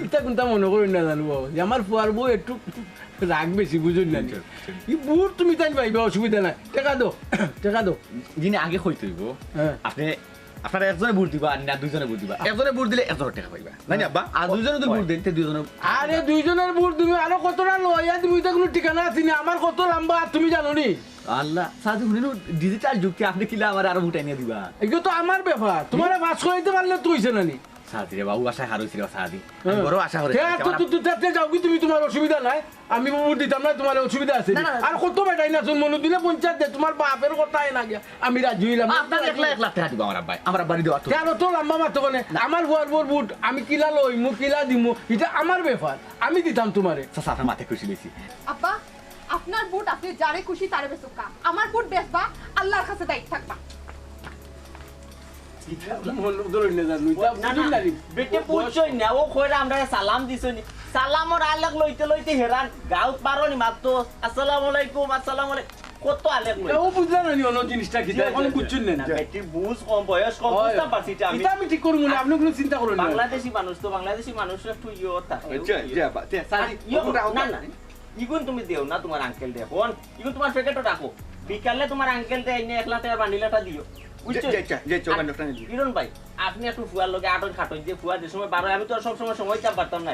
ইতা কুনতা মনো করইন না জানু বাবা, যে আমার ফুয়ার বউ একটু রাগ বেশি, বুঝইন না নি? ই ভোট তুমি তাইন পাইবা, অসুবিধা নাই। টেকা দেও, টেকা দেও। জি না, আগে কইতে অইবো। হ্যাঁ। আপনে, আপনারা একজনে ভোট দিবা আর না দুইজনে ভোট দিবা? একজনে ভোট দিলে একজনর টেকা পাইবা। না নি আব্বা? আর দুইজনে যুদি ভোট দেইন, তে দুইজনে। আরে দুইজনর ভোট দিমু, আরো কতটা লইয়া দিমু, ইতা কুনু ঠিকানা আছে নি? আমার কত লাম্বা, আর তুমি জানো নি? আল্লাহ, সাধু হুনিনু, digital যুগ, তে আপনে কিলা আমারে আরো ভোট আনিয়া দিবা? ইগু তো আমার ব্যাপার, তুমারে পাস করাইতে পারলে তো অইছে না নি? সাদি রে বাবু, আশায় হারইছি রে সাদি। আমি হ্যাঁ। বড় আশা করি কে আছি। তো আমার তো তো তাতে যাও কি তুমি, তোমার অসুবিধা নাই, আমি ভোট দিতাম না, তোমার অসুবিধা আছে নি? না, না, না। আর কত বেটাইন আছইন মনো দিলে পঞ্চাশ দে, তোমার বাপের কথা আয় না গিয়া, আমি রাজি অইলাম। আপনার এক লাখ, এক লাখ টেকা দিবো আমার আব্বায়, আমার আব্বারে দেওয়া তো। কেন তো লম্বা মাতো কেনে? আমার ফুয়ার বউর ভোট আমি কিলা লইমু, কিলা দিমু, ইটা আমার ব্যাপার, আমি দিতাম তোমারে। চাচা, আপনার মাথায় খুশি লইছি। আব্বা, আপনার ভোট আপনি যারে খুশি তারে বেচুক্কা, আমার ভোট বেচবা, আল্লাহর কাছে দায়িত্ব থাকবা। ইটা মনো ধরইন না জানো, ইটা না, না, বুঝুন না নি। বেটি বুঝছইন না, ও কইরা আমরারে সালাম দিছইন নি। সালামর আলেক লইতে লইতে হেরান, গাউত পারো নি মাত্র, "আসসালামু আলাইকুম, আসসালামু আলাইকুম।" কত আলেক লইতে। ও বুঝলা না নি, অন্য জিনিসটা কিতা, এখন বুঝছইন না। না, বেটির বুঝ কম, বয়স কম, হয়। বুঝতাম পারছি ইটা আমি। ইটা আমি ঠিক করমু না, আপনি কোনো চিন্তা করইন না। বাংলাদেশি মানুষ তো, বাংলাদেশি মানুষ একটু ইয়ে থাকে। জি, জি, আব্বা। জি, সাদি, ইয়ে, ওখানটা, না, ওখানটা। না। ইগুন তুমি দেও না তোমার আঙ্কেলরে এখন। ইগুন তোমার প্যাকেটো রাখো। বিকালে তোমার আঙ্কেলরে এনে এক লাখ টেকার বান্ডিল একটা দিও। বুঝছো? জি, জি, জি, জি, ওখানটা, ওখানটা দিও। কিরণ ভাই, আপনি একটু ফুয়ার লগে আটন খাটন, যে ফুয়া যে সময় বার অয়, আমি তো আর সব সময় সময় দিতাম পারতাম না।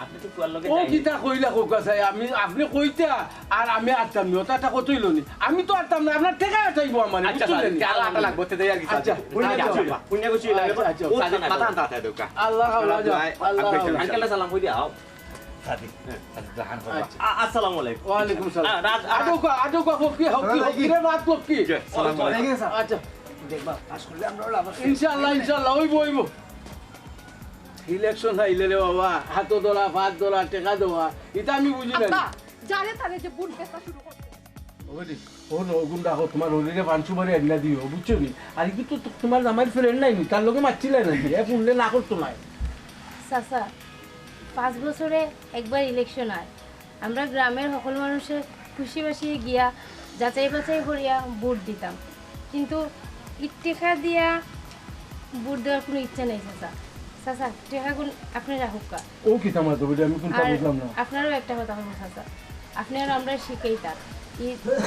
আপনি তো ফুয়ার লগে ও যাইন। কিতা কইলা কউক্কা চাই, আমি, আপনি কইতা আর আমি আটতাম নি, ওটা একটা কথা অইলো নি। আমি তো আটতাম না, আপনার টেকা আটাইবো আমার, আচ্ছা, বুঝছইন সাদি, নি? আর আটা লাগবো, তে দেই আর কি, সাদি। আচ্ছা, বুঝলাম। আচ্ছা, আব্বা। পুণ্য করছি, আচ্ছা, আচ্ছা, ও সাদি, থানা মাথা করো। আনতে আনতে দেউকা। আল্লাহ হাওলা, আব্বা, আল্লাহ আব্বা, হাওলা। আঙ্কেলরে সালাম কই দিও। সাদি, হ্যাঁ, সাদি, জাহান করবা। আচ্ছা। আ-, আসসালামু আলাইকুম। ওয়ালাইকুম সালাম। আ, রাজ, আ, আটুকা, আটুকা, ফকি, হকি, হকি রে, রাত ফকি। জি, সালাম আলাইকুম। আচ্ছা। দেখবা, পাস করলে আমরাও লাভ আছে। ইনশাআল্লাহ, ইনশাআল্লাহ, অইবো, অইবো। ইলেকশন আইলে রে বাবা, হাতো ধরা, পাত ধরা, টেকা দেওয়া, ইটা আমি বুঝি না। আব্বা, যারে তারে যে ভোট বেচা শুরু করছে। ও বেটি, ও নগুন রাখো, তোমার হরিরে পান সুপারি আনিয়া দিও, বুঝছো নি? আর কি তো তো-, তোমার জামাইর ফ্রেন্ড নাই নি, তার লগে মাতছিলা না নি, এ শুনলে না করতো না। চাচা, পাঁচ বছরে একবার ইলেকশন অয়, আমরা গ্রামের সকল মানুষে খুশি বাসি গিয়া যাচাই বাছাই করিয়া ভোট দিতাম, কিন্তু ই টেকা দিয়া ভোট দেওয়ার কোনো ইচ্ছা নাই চাচা। চাচা, টেকাগুন আপনি রাখুক্কা। ও কিতা মাতো বেটি, আমি কোনটা আর বুঝলাম না। আপনারও একটা কথা কইবো চাচা, আপনি আর আমরা শিখাইতা, ই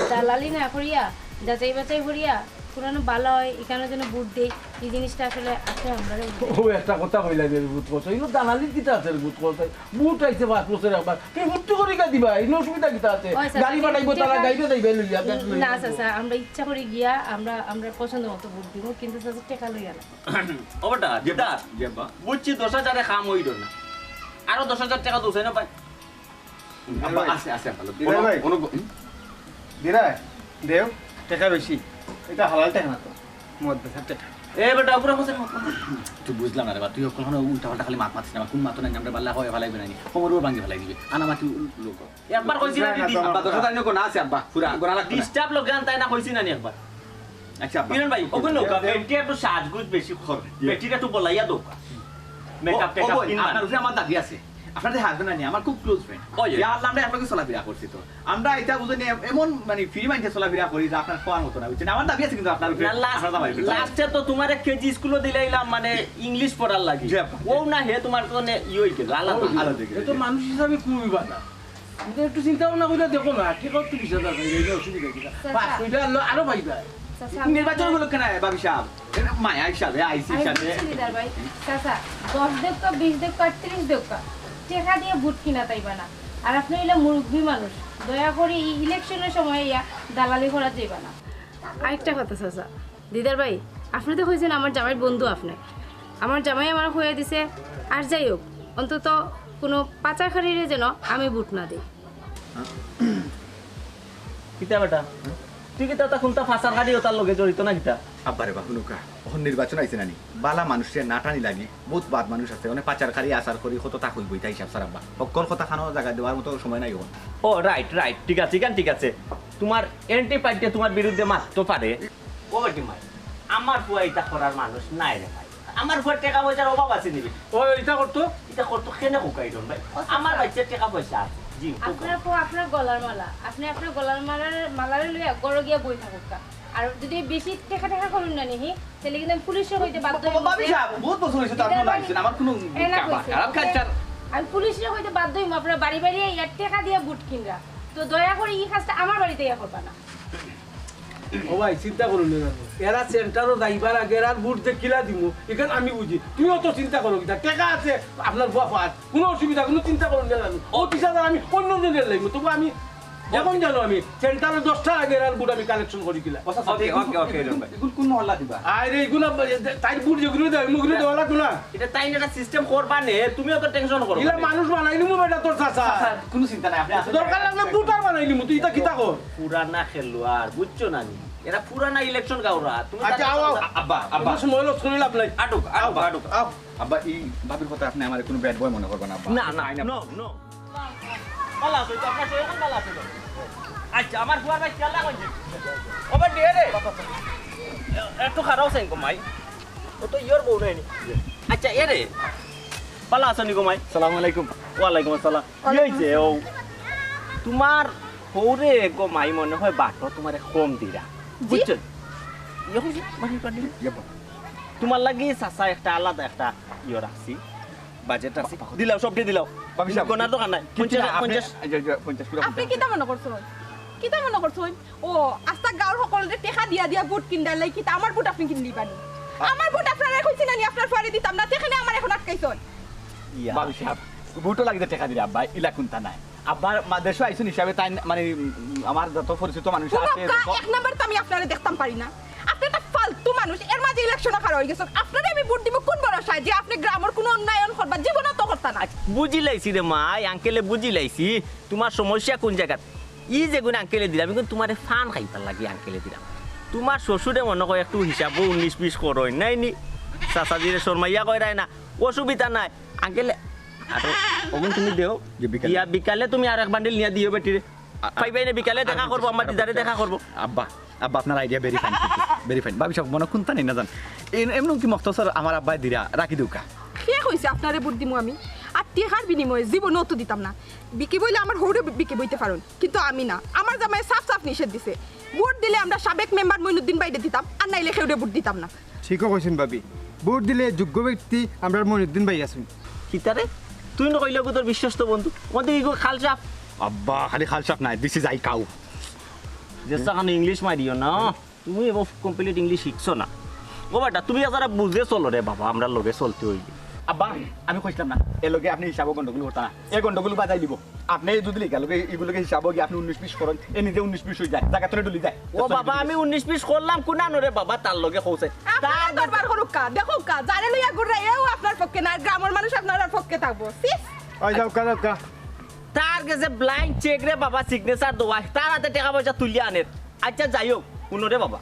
দালালি না করিয়া, যাচাই বাছাই করিয়া, পুরানো বালা অয়, ইখানো যেন ভোট দেই, ই জিনিসটা আসলে আপনি আমরারে বুঝাই। ও একটা কথা কইলা যে বুথ করছে, এগুলো দালালির কিতা আছে বুথ করছে? ভোট আইছে পাঁচ বছরে একবার, তুমি ভোট তো করে দিবা, এই অসুবিধা কিতা আছে? ওই চাচা, গাড়ি পাঠাইবো, তারা টেকা- গাড়িও যাইবে লইয়া, ব্যাগ লইয়া। না চাচা, আমরা ইচ্ছা করি গিয়া আমরা আমরা পছন্দ মতো ভোট দিব, কিন্তু চাচা টেকা লইয়া না। ও বেটা, দিদা, জি, আব্বা। বুঝছি দশ হাজারে কাম অইল না, আরো দশ হাজার টেকা দোষে না পাই। আব্বা, আছে, আছে, আব্বা। দিদার ভাই। অনু-, অনু-, হুম? দিরা, দেও, টেকা বেশি, এটা হালাল টেকা না তো, মদ বেচার টেকা। এ বেটা, উপরে বসে। তুই বুঝলাম না রে বা, তুই অখন উল্টা পাল্টা খালি মাত মাতিস না, কোন মাত নাই, আমরা বাল্লা হয় ফালাই বেনানি, কোমর উপর ভাঙি ফালাই দিবি, আনা মাতি লোক। একবার কইছি না, দিদি। আব্বা, দশ হাজার নিয়ে কোন আছে আব্বা? পুরা গোনা লাগবে না। ডিস্টার্ব লোক আনতাই না কইছি না নি একবার। আচ্ছা আব্বা। কিরণ ভাই, ওগুন লোক, বেটি একটু সাজগুজ বেশি কর। বেটির একটু বলাইয়া দোকা। মেকআপ ও, ও টেকআপ বোন, কিনবা। আপনার উপরে আমার দাবি আছে। আপনার যে হাজবেন্ড আনি, আমার খুব ক্লোজ ফ্রেন্ড। ওই যে। ইয়া আল্লাহ, আমরা একলগে চলাফেরা করছি তো। আমরা এটা বুঝে নিয়ে এমন মানে ফ্রি মাইন্ডে চলাফেরা করি যে আপনার খাওয়ার মতো না, বুঝছেন? আমার দাবি আছে কিন্তু আপনার উপরে, না, লাস্ট, আপনার দাবি আছে। লাস্টে তো তোমার এক কেজি স্কুলে দিলাইলাম, মানে, ইংলিশ পড়ার লাগি। জি, আপা। ও না হে তোমার তো নে-, ইয়ে হয়ে গেল, আলাদা। আলাদা হয়ে গেল। এ তো মানুষ হিসাবে খুবই বাধা। কিন্তু একটু চিন্তা ভাবনা করে দেখো না, ঠিক আছে, বিশ হাজার পাইবে, এটা অসুবিধা কিনা? চাচা। পাঁচ ছয়টা আরো, আরো পাইবা। চাচা, নির্বাচন হলো কেন, ভাবি সাহেব? এটা মায়া হিসাবে, আইসি আমি হিসাবে। বুঝছি দিদার ভাই। চাচা, দশ দেউক্কা, বিশ দেউক্কা, আর ত্রিশ দেউক্কা, টেকা দিয়া ভোট কিনা তাইবা না। আর আপনি অইলা মুরব্বী মানুষ, দয়া করি ই ইলেকশনের সময় ইয়া দালালি করা যাইবা না। আরেকটা কথা চাচা, দিদার ভাই, আপনি তো কইছেন আমার জামাইর বন্ধু আপনি। আমার জামাই আমার কইয়া দিছে, আর যাই হোক, অন্তত কোনো পাচারকারীরে যেন আমি ভোট না দেই। কিতা বেটা? তুই কিতা তা কোনটা ফাঁসার গাড়ি ওটার লগে জড়িত না কিতা? আব্বারে বা হুনুকা, অখন নির্বাচন আইছে নানি? বালা মানুষরে নাটানি লাগি, বহুত বাদ মানুষ আছে, অনেক পাচারকারী, আচার করি, কত তা কইবো, ইতা হিসাব ছাড়া আব্বা। হক্কল কথা খানো জায়গা দেওয়ার মতো সময় নাই অখন। ও, রাইট, রাইট, ঠিক আছে, ইখান ঠিক আছে। তোমার অ্যান্টি পার্টি তোমার বিরুদ্ধে মাততো পারে। ও বেটি মাই, আমার ফুয়া ইতা করার মানুষ নাই রে ভাই। আমার ফুয়ার টেকা পয়সার অভাব আছে নি বেটি? ও, ইটা করতো? ইতা করতো কেনে কোকাইরন ভাই? আমার বাচ্চার টেকা পয়সা আছে। জি, কোকা। আপনার ফুয়া আপনার গলার মালা, আপনি আপনার গলার মালার, মালারে লইয়া ঘরো গিয়া বই থাকুক্কা। আর যদি বেশি টেকা টেকা করুন না নিহি, তাহলে কিন্তু আমি পুলিশে কইতে বাধ্য হইব। ভাবি সাহেব, বহুত বছর হইছে তো আপনার লাগছে না, আমার কোনো এ না কইছে। খারাপ কালচার। আমি পুলিশে কইতে বাধ্য হইব, আপনার বাড়ি বাড়ি ইয়ার টেকা দিয়া ভোট কিনরা। তো দয়া করে ই কাজটা আমার বাড়িতে ইয়া করবা না। ও ভাই, চিন্তা করুন না জানো। এরা সেন্টারও যাইবার আগে এরা ভোট যে কিলা দিমু, ইখান আমি বুঝি। তুমি অত চিন্তা করো কিতা? টেকা আছে আপনার ফুয়া ফাত, কোনো অসুবিধা, কোনো চিন্তা করুন না জানো। ও বিশ হাজার আমি অন্য জনের লাগবো, তবু আমি অখন জানো আমি সেন্টারো দশটার আগে এরার ভোট আমি কালেকশন করি কিলা। ওকে, ওকে, ওকে, রে ভাই। ইগুন কোন মহল্লা দিবা? আরে ইগুন আবার এ-, তাইর ভোট যেগুলো দেয়, ওগুলো দেওয়া লাগবো না। ইটা তাইন একটা সিস্টেম করবা নে, তুমি অত টেনশন করো ইলা না। মানুষ বানাই নিমু বেটা তোর চাচা। চাচা, কোনো চিন্তা নাই, আপনি আসেন। দরকার লাগলে ভোটার বানাই নিমু, তুই ইটা কিতা কর? পুরানা খেলোয়াড়, বুঝছো না নি? এরা পুরানা ইলেকশন গাওরা, তুমি আচ্ছা, তাদের আও, আও। সঙ্গে আব্বা, আব্বা। কোনো সময় লস করে লাভ নাই। আটুক, আটুক, আও, আটুক। আও। আব্বা, এই ভাবির কথা আপনি আমার কোনো ব্যাড বয় মনে করবেন, আব্বা। না, না, আই না। No, no। ভালা আছে তো, আপনার শরীর এখন ভালা আছে তো? আচ্ছা, আমার ফুয়ার ভাই খেয়াল রাখবেন যে। ও ভাই, দিয়ে দে। একটু খারাপ আছে গো মাই। ও তো ইয়োর বউ নাই নি। আচ্ছা, এ রে। ভালা আছো নি গো মাই? সালাম আলাইকুম। ওয়ালাইকুম আসসালাম। কি হইছে ও? তোমার হৌরে গো মাই মনে হয় বাটো তোমারে কম দিরা। জি? বুঝছো? ইয়ে হইছে, মানে, মানে। ইয়ে বা- তোমার লাগি চাচা একটা আলাদা একটা ইয়ে রাখছি। বাজেট আছে। দিলাও, সবটি দিলাও। ভাবি সাহেব, গনার দোকান নাই। কিচ্ছু পঞ্চাশ, না, আপনি পঞ্চাশ। এই যে, যে, পঞ্চাশ করে আপনি পঞ্চাশ। কিতা মনে করছইন? কিতা মনে করছইন? ও, আস্তা গাঁওর সকলরে টেকা দিয়া দিয়া ভোট কিনদার লাগি কিতা আমার ভোট আপনি কিনলি বানি? আমার ভোট আপনারে কইছি না নি, আপনার ফুয়ারে দিতাম না, তেখানে আমার এখন আটকাইছইন। ইয়া। ভাবি সাহেব, ভোটও লাগি যে টেকা দিরা, আব্বা, ইলা কুন্তা নাই। আব্বার মা দেশো আইছইন হিসাবে তাই, মানে, উম, আমার যত পরিচিত মানুষ আছে, হুনউক্কা, যত এক নাম্বার তো আমি আপনারে দেখতাম পারি না। আপনি একটা ফালতু মানুষ, এর মাঝে ইলেকশনো খাড়া অই গেছইন। আপনারে আমি ভোট দিমু কোন ভরসায় যে আপনি গ্রামর কোনো উন্নয়ন করবা? জীবনও তো করতা না। আচ্ছা, বুঝি লাইছি রে মাই, আঙ্কেলে বুঝি লাইছি, তোমার সমস্যা কোন জাগাত। ই যেগুন আঙ্কেলে দিলাম, এগুন তোমারে ফান খাইবার লাগি আঙ্কেলে দিলাম। তোমার শ্বশুরে মনে কয় একটু হিসাবও উনিশ বিশ করইন, নাই নি? চাচাজিরে শরমাইয়া কইরায় না, অসুবিধা নাই। আঙ্কেলে, আরে, অগুন তুমি দেও। জি, বিকালে। ইয়া, বিকালে তুমি আর এক বান্ডিল নিয়া দিও বেটিরে। আ-, আ-, পাইবাই না, বিকালে আর দেখা করবো, আমার আর দিদারে দেখা করবো। আব্বা, আব্বা, আপনার idea very fine, very fine। ভাবি সাহেব, মনে কুন্তা নাই না জান। এম-, এমন কি মখতসর আমার আব্বায় দিরা, রাখি দেউক্কা। কে কইছে আপনারে ভোট দিমু আমি? আর টেকার বিনিময়ে জীবনও তো দিতাম না। বিকি বইলে আমার হৌরে বিকি বইতে পারইন, কিন্তু আমি না। আমার জামাই সাফ সাফ নিষেধ দিছে, ভোট দিলে আমরা সাবেক মেম্বার মইনুদ্দিন ভাইরে দিতাম, আর নাইলে কেউরে ভোট দিতাম না। ঠিকও কইছইন ভাবি, ভোট দিলে যোগ্য ব্যক্তি আমরার মইনুদ্দিন ভাই আছইন। কিতারে? তুই না কইলে গো তোর বিশ্বস্ত বন্ধু। ওদের ইগো খালসাপ। আব্বা, খালি খালসাপ নাই, this is I cow। যে সাকানো ইংলিশ মারিও না। তুমি এবার কমপ্লিট ইংলিশ শিখছো না। ও বেটা, তুমি যারা বুঝে চলো রে বাবা, আমরা লগে চলতে হইবে। আব্বা, আমি কইছিলাম না, এর লগে আপনি হিসাবও গন্ডগোল করতা না। এ গন্ডগোল বাজাই দিব। আপনি এই দুধ লিখা লগে, এগুলোকে হিসাবও গিয়ে আপনি উনিশ বিশ করেন, এ নিজে উনিশ বিশ হয়ে যায়, জায়গা তোরে ডুলি যায়। ও বাবা, আমি উনিশ বিশ করলাম কোন আনো রে বাবা, তার লগে কৌছে। আপনারা তার দরবার করুক্কা, দেখুক্কা, যারে লইয়া ঘুররা, এও আপনার পক্ষে না, গ্রামের মানুষ আপনার পক্ষে থাকবো। সিস। ওই যাও, কা, যাও, কা। তার গেছে ব্লাইন্ড চেক রে বাবা, সিগনেচার দেওয়া, তার হাতে টেকা পয়সা তুলিয়া আনের। আচ্ছা, যাই হোক, হুনো রে বাবা,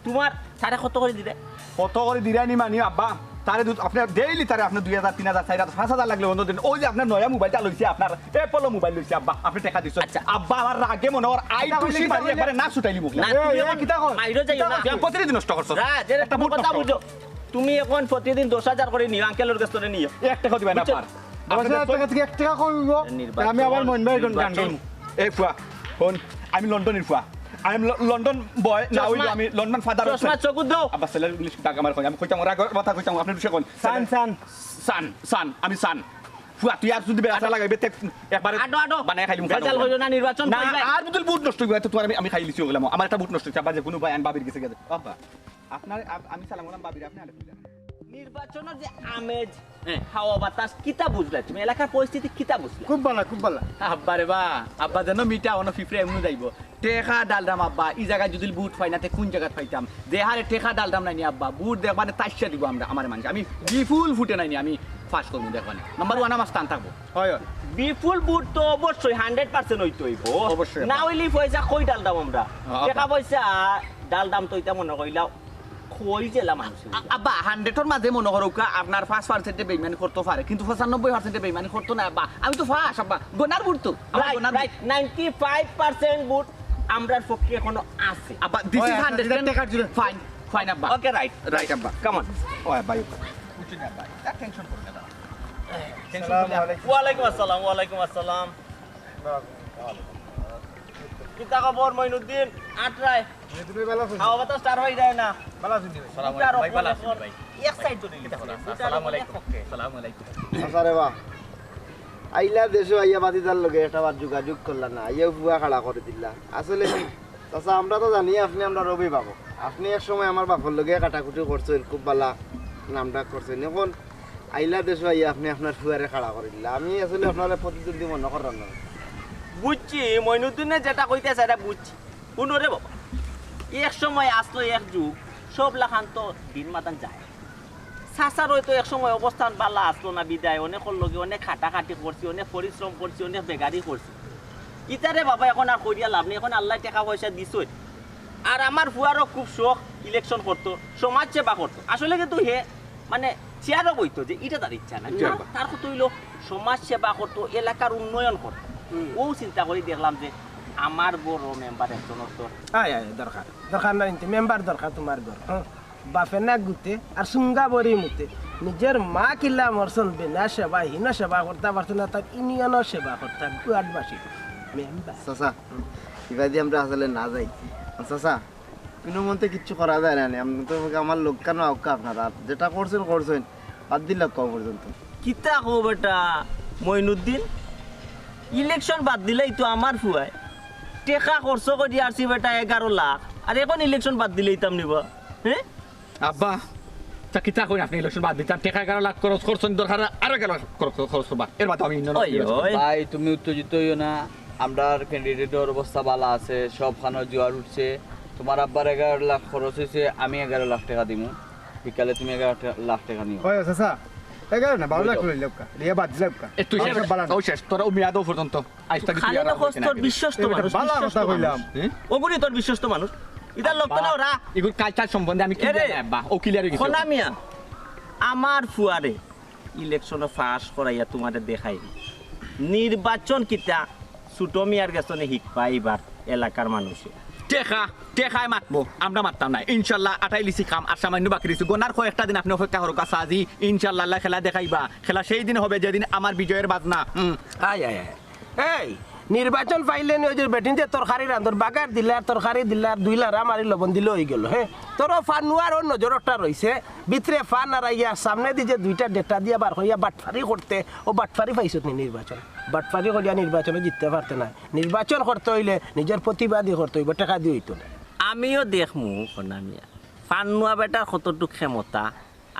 তোমার তারে কত করে দিলে? কত করে দিলে নি মানি আব্বা? তারে দু-, আপনি ডেইলি তারে আপনি দুই হাজার, তিন হাজার, চার হাজার, পাঁচ হাজার লাগলে অন্য দিন। ওই যে আপনার নয়া মোবাইলটা লইছে, আপনার অ্যাপল মোবাইল লইছে আব্বা, আপনি টেকা দিচ্ছেন। আচ্ছা। আব্বা, আমার রাগে মনে হয় আই এটা টুসি কইলে মারি কিতা একবারে না ছুটাইলি মুখ। না, তুমি এ, এখন কিতা কর? মাইরো যাইও না। কিতা কর? প্রতিদিন নষ্ট করছো। রাজ, এর একটা একটা ভোট কথা নষ্ট। বুঝো। তুমি এখন প্রতিদিন দশ হাজার করে নিও, আঙ্কেলের কাছ থেকে নিও। এক টেকা দিবা না বুঝছো? পার। দশ হাজার টাকা থেকে এক টাকা কম হইব, নির্বাচন, আমি আবার মইন ভাইর গান নির্বাচন। গাইমু। এই ফুয়া, হুন, আমি লন্ডনের ফুয়া। আমি ল-, লন্ডন বয়, না চশমা, হইলো আমি লন্ডন ফাদার চশমা হইছে। চকুত দাও। আব্বা, ছেলের ইংলিশ ডাক আমার কই, আমি কইতাম, ওরা কথা কইতাম, আপনি বিষয় কোন? সান, সান। সান, সান, আমি সান। ফুয়া, তুই আর যদি বেড়া লাগাইবে, তে একবারে আটো, আটো। বানায় খাইলিমু, বেজাল খাইলিমু। হইলো না, নির্বাচন না, কইবে। আর যদি ভোট নষ্ট হইবে, তো তোমার আমি, আমি খাইলিছি ওগুলা। আমার একটা ভোট নষ্ট হইছে, আব্বা, যে কোনো ভাই আন ভাবির গেছে গেছে। আব্বা। আপনার, আপ-, আমি সালাম করলাম, ভাবির, আপনি আরেকটু যান। নির্বাচনের যে আমেজ, হ্যাঁ। হাওয়া বাতাস, কিতা বুঝলা তুমি? এলাকার পরিস্থিতি কিতা বুঝলা? খুব ভালা, খুব ভালা। আব্বা রে বা, আব্বা যেন মিঠা, অনো ফিফড়ে এমনও যাইব। টেকা ডালরাম আব্বা, ই জায়গায় যদি ভোট পাই না, তে কোন জায়গাত পাইতাম? যে হারে টেকা ডালরাম নাইনি আব্বা, ভোট দেখবানে তাইশা দিব আমরা, আমার মানুষ। আমি বিপুল ভোটে নাইনি, আমি পাস করবো দেখবানে। নাম্বার ওয়ান আমার স্থান থাকবো। হয়, হয়। বিপুল ভোট তো অবশ্যই হান্ড্রেড পার্সেন্ট হইতে হইব। অবশ্যই। না হইলে পয়সা কই ডালরাম আমরা? হ্যাঁ, টেকা আব্বা। পয়সা ডালরাম তো ইতা মনে কইলাও। কই জেলা মানুষ? আ-, আব্বা, হান্ড্রেডর মাঝে মনে করো কা, আপনার পাঁচ পার্সেন্টে বেইমানি করতে পারে, কিন্তু পঁচানব্বই পার্সেন্টে বেইমানি করতো না, আব্বা। আমি তো ফাঁস, আব্বা। গনার ভোট তো। আমার রাইট, গনার vote. Right. Ninety five percent vote আমরার পক্ষে এখনো আছে। আব্বা, this is hundred percent fine, fine, আব্বা। ওকে, রাইট, রাইট, আব্বা। Come on. ওই, আব্বা, একটু। বুঝছি না, আব্বা। তা টেনশন করো না, দাঁড়াও। টেনশন করলে আসসালামু আলাইকুম। ওয়ালাইকুম আসসালাম, ওয়ালাইকুম আসসালাম। কিতা খবর মইনুদ্দিন? আটরায়। মইনুদ্দিন ভাই ভালা আছইন? খাওয়া বাতাস তার হয়ে যায় না। ভালা আছইন ভাই? সালাম আলাইকুম ভাই, ভালা আছইন ভাই? এক সাইড তো নিলি। কিতা খবর? আসসালামু আলাইকুম। আসসালামু আলাইকুম। আচ্ছা রে বা, আইলা দেশো আইয়া বাতিদার লগে একটা বার যোগাযোগ করলা না, আইয়া ফুয়া খাড়া করে দিলা। আসলে চাচা, আমরা তো জানি আপনি আমরার অভিভাবক। আপনি এক সময় আমার বাপর লগে কাটাকুটি করছেন, খুব ভালা নাম ডাক করছেন। এখন আইলা দেশো আইয়া আপনি আপনার ফুয়ারে খাড়া করে দিলা। আমি আসলে আপনারে প্রতিদ্বন্দ্বী মনে করলাম না। বুঝছি, মইনুদ্দিনে যেটা কইতে চায়, এটা বুঝছি। হুনো রে বাবা, এক সময় আসলো এক যুগ, সব লাখান তো দিন মাতান যায়। চাচার হয়তো এক সময় অবস্থান বালা আসলো না বিদায়, অনেকর লগে অনেক খাটাখাটি করছি, অনেক পরিশ্রম করছি, অনেক বেগারি করছি। ইতারে বাবা এখন আর করিয়া লাভ নেই, এখন আল্লায় টেকা পয়সা দিছইন। আর আমার ফুয়ারও খুব শখ ইলেকশন করতো, সমাজ সেবা করতো। আসলে কিন্তু হে মানে চেয়ারও বইতো যে ইটা তার ইচ্ছা না। জি তার, আব্বা। তার কথা হইলো সমাজ সেবা করতো, এলাকার উন্নয়ন করতো। হুম। ও চিন্তা করি দেখলাম যে আমার বড় মেম্বার একজনের তো আয় আয় দরকার, দরকার নাই কিন্তু মেম্বার দরকার তোমার ঘর, হ্যাঁ? বাপে না গুতে আর সুঙ্গা বড়ি মুতে। নিজের মা কিলা মরছন বিনা সেবা, হীন সেবা করতা পারতো না, তার ইউনিয়নর সেবা করতা, গুয়াটবাসী মেম্বার। চাচা, ইবাদি আমরা আসলে না যাই। চাচা, কোনো মতে কিচ্ছু করা যায় না নি। আমি তো, আমার লোকখান আউকা আপনারা যেটা করছেন করছেন, বাদ দিলাম কও পর্যন্ত। কিতা কও বেটা মইনুদ্দিন, ইলেকশন বাদ দিলেই তো আমার ফুয়ায় টেকা খরচ করি আরছি বেটা এগারো লাখ, আর এখন ইলেকশন বাদ দিলেই তাম নিবা, হ্যাঁ? আব্বা, তা কিতা কইন আপনি? ইলেকশন বাদ দিতাম, টেকা এগারো লাখ খরচ করছেন, দরকার আরো এগারো লাখ খরচ, খরচ করবা, এর বাদে আমি ইউনিয়ন ওই, ওই। ভাই, তুমি উত্তেজিত হইও না, আমরার ক্যান্ডিডেটর অবস্থা ভালা আছে, সব খানো জোয়ার উঠছে। তোমার আব্বার এগারো লাখ খরচ হইছে, আমি এগারো লাখ টেকা দিমু, বিকালে তুমি এগারো লাখ টেকা নিও। ওই চাচা, এগারো না, বারো লাখ লই লউক্কা, লিয়া বাদ দিলাউক্কা। এ, তুই শেষ, বালা না। ও শেষ, তোরা ও মেয়াদ পর্যন্ত। আইজ থাকি তুই খালি আর তো কস তোর বিশ্বস্ত মানুষ, বালা বিশ্বস্ত কথা কইলাম। মানুষ। হ্যাঁ? ওগুলি তোর বিশ্বস্ত মানুষ। ইতার লোক তো না ওরা। এগুলো কালচার সম্বন্ধে আমি এ রে, clear না, আব্বা। ও clear হয়ে গেছে। খোনা মিয়া, আমার ফুয়ারে ইলেকশনে পাস করাইয়া তোমারে দেখাই। নির্বাচন কিতা ছোট মিয়ার গেছে নে হিকবা এবার এলাকার মানুষে। টেকা, টেকায় মাতবো, আমরা মাততাম না। ইনশাল্লাহ আটাইলিছি কাম, আর সামান্য বাকি রইছে। গোনার কয়েকটা দিন আপনি অপেক্ষা করুক, আচ্ছা আজি ইনশাল্লাহ আল্লাহ খেলা দেখাইবা। খেলা সেই দিন হবে যেদিন আমার বিজয়ের বাজনা। হুম। আয়, আয়, আয়। এই, নির্বাচন পাইলে নি ওই যে বেটিন যে তরকারি রান্ধর, বাগার দিলার, তরকারি দিলার, দুই লারা মারি লবণ দিলে হয়ে গেল, হ্যাঁ? তোরও ফানুয়ার ওর নজরটা রইছে, ভিতরে ফা নাড়াইয়া সামনে দি যে দুইটা ডেটা দিয়া বার করিয়া বাটফারি করতে, ও বাটফারি পাইছত নি নির্বাচন? বাটফারি করিয়া নির্বাচনে জিততে পারতে না। নির্বাচন করতে হইলে নিজের প্রতিবাদী করতে হইব, টেকা দিয়ে হইতো না। আমিও দেখমু, খোনা মিয়া, ফানুয়া বেটার কতটুক ক্ষমতা,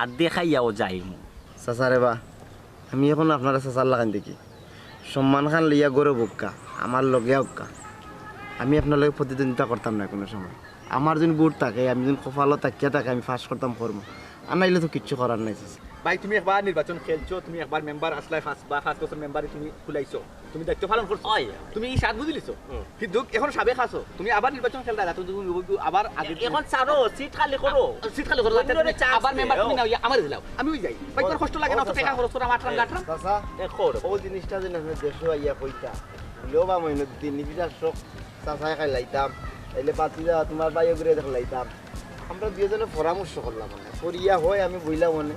আর দেখাইয়াও যাইমু। চাচা রে বা, আমি এখন আপনারা চাচার লাখান দেখি। সম্মান খান লইয়া গৌরব হউক্কা, আমার লগে হউক্কা। আমি আপনার লগে প্রতিদ্বন্দ্বিতা করতাম না কোনো সময়। আমার যদি ভোট থাকে, আমি যদি কপালো তাকিয়া থাকে, আমি পাস করতাম করমু। আর নাইলে তো কিচ্ছু করার নাই চাচা। ভাই, তুমি একবার নির্বাচন খেলছো, তুমি একবার মেম্বার আসলায়, পাঁচ বা পাঁচ বছর মেম্বারি তুমি খুলাইছো। তুমি দায়িত্ব পালন করছো। অয়। তুমি ই স্বাদ বুঝিলিছো। হুম। কিন্তু এখন সাবেক আছো, তুমি আবার নির্বাচন খেলতায়, তুমি আবার আগে এ-, এখন ছাড়ো, সিট খালি করো। সিট খালি করো, অন্যরে তুমি chance আবার মেম্বার দেও। তুমি না অইয়া আমারে দিলাও। আমি ওই যাই। ভাই, তোমার কষ্ট লাগে না, অত টেকা খরচ করা, আটরাম গাটরাম। চাচা, এ, খবর। ও জিনিসটা যে আপনি দেশো আইয়া কইতা, বুঝলেও বা মইনুদ্দিন, নিবিড়া শখ, চাচায় খাইলাইতাম, তাইলে বাতি যাওয়া তোমার ভাইও ঘুরে দেখলাইতাম। আমরা দুইজনে পরামর্শ করলাম মানে, করিয়া হয় আমি বইলাম মানে,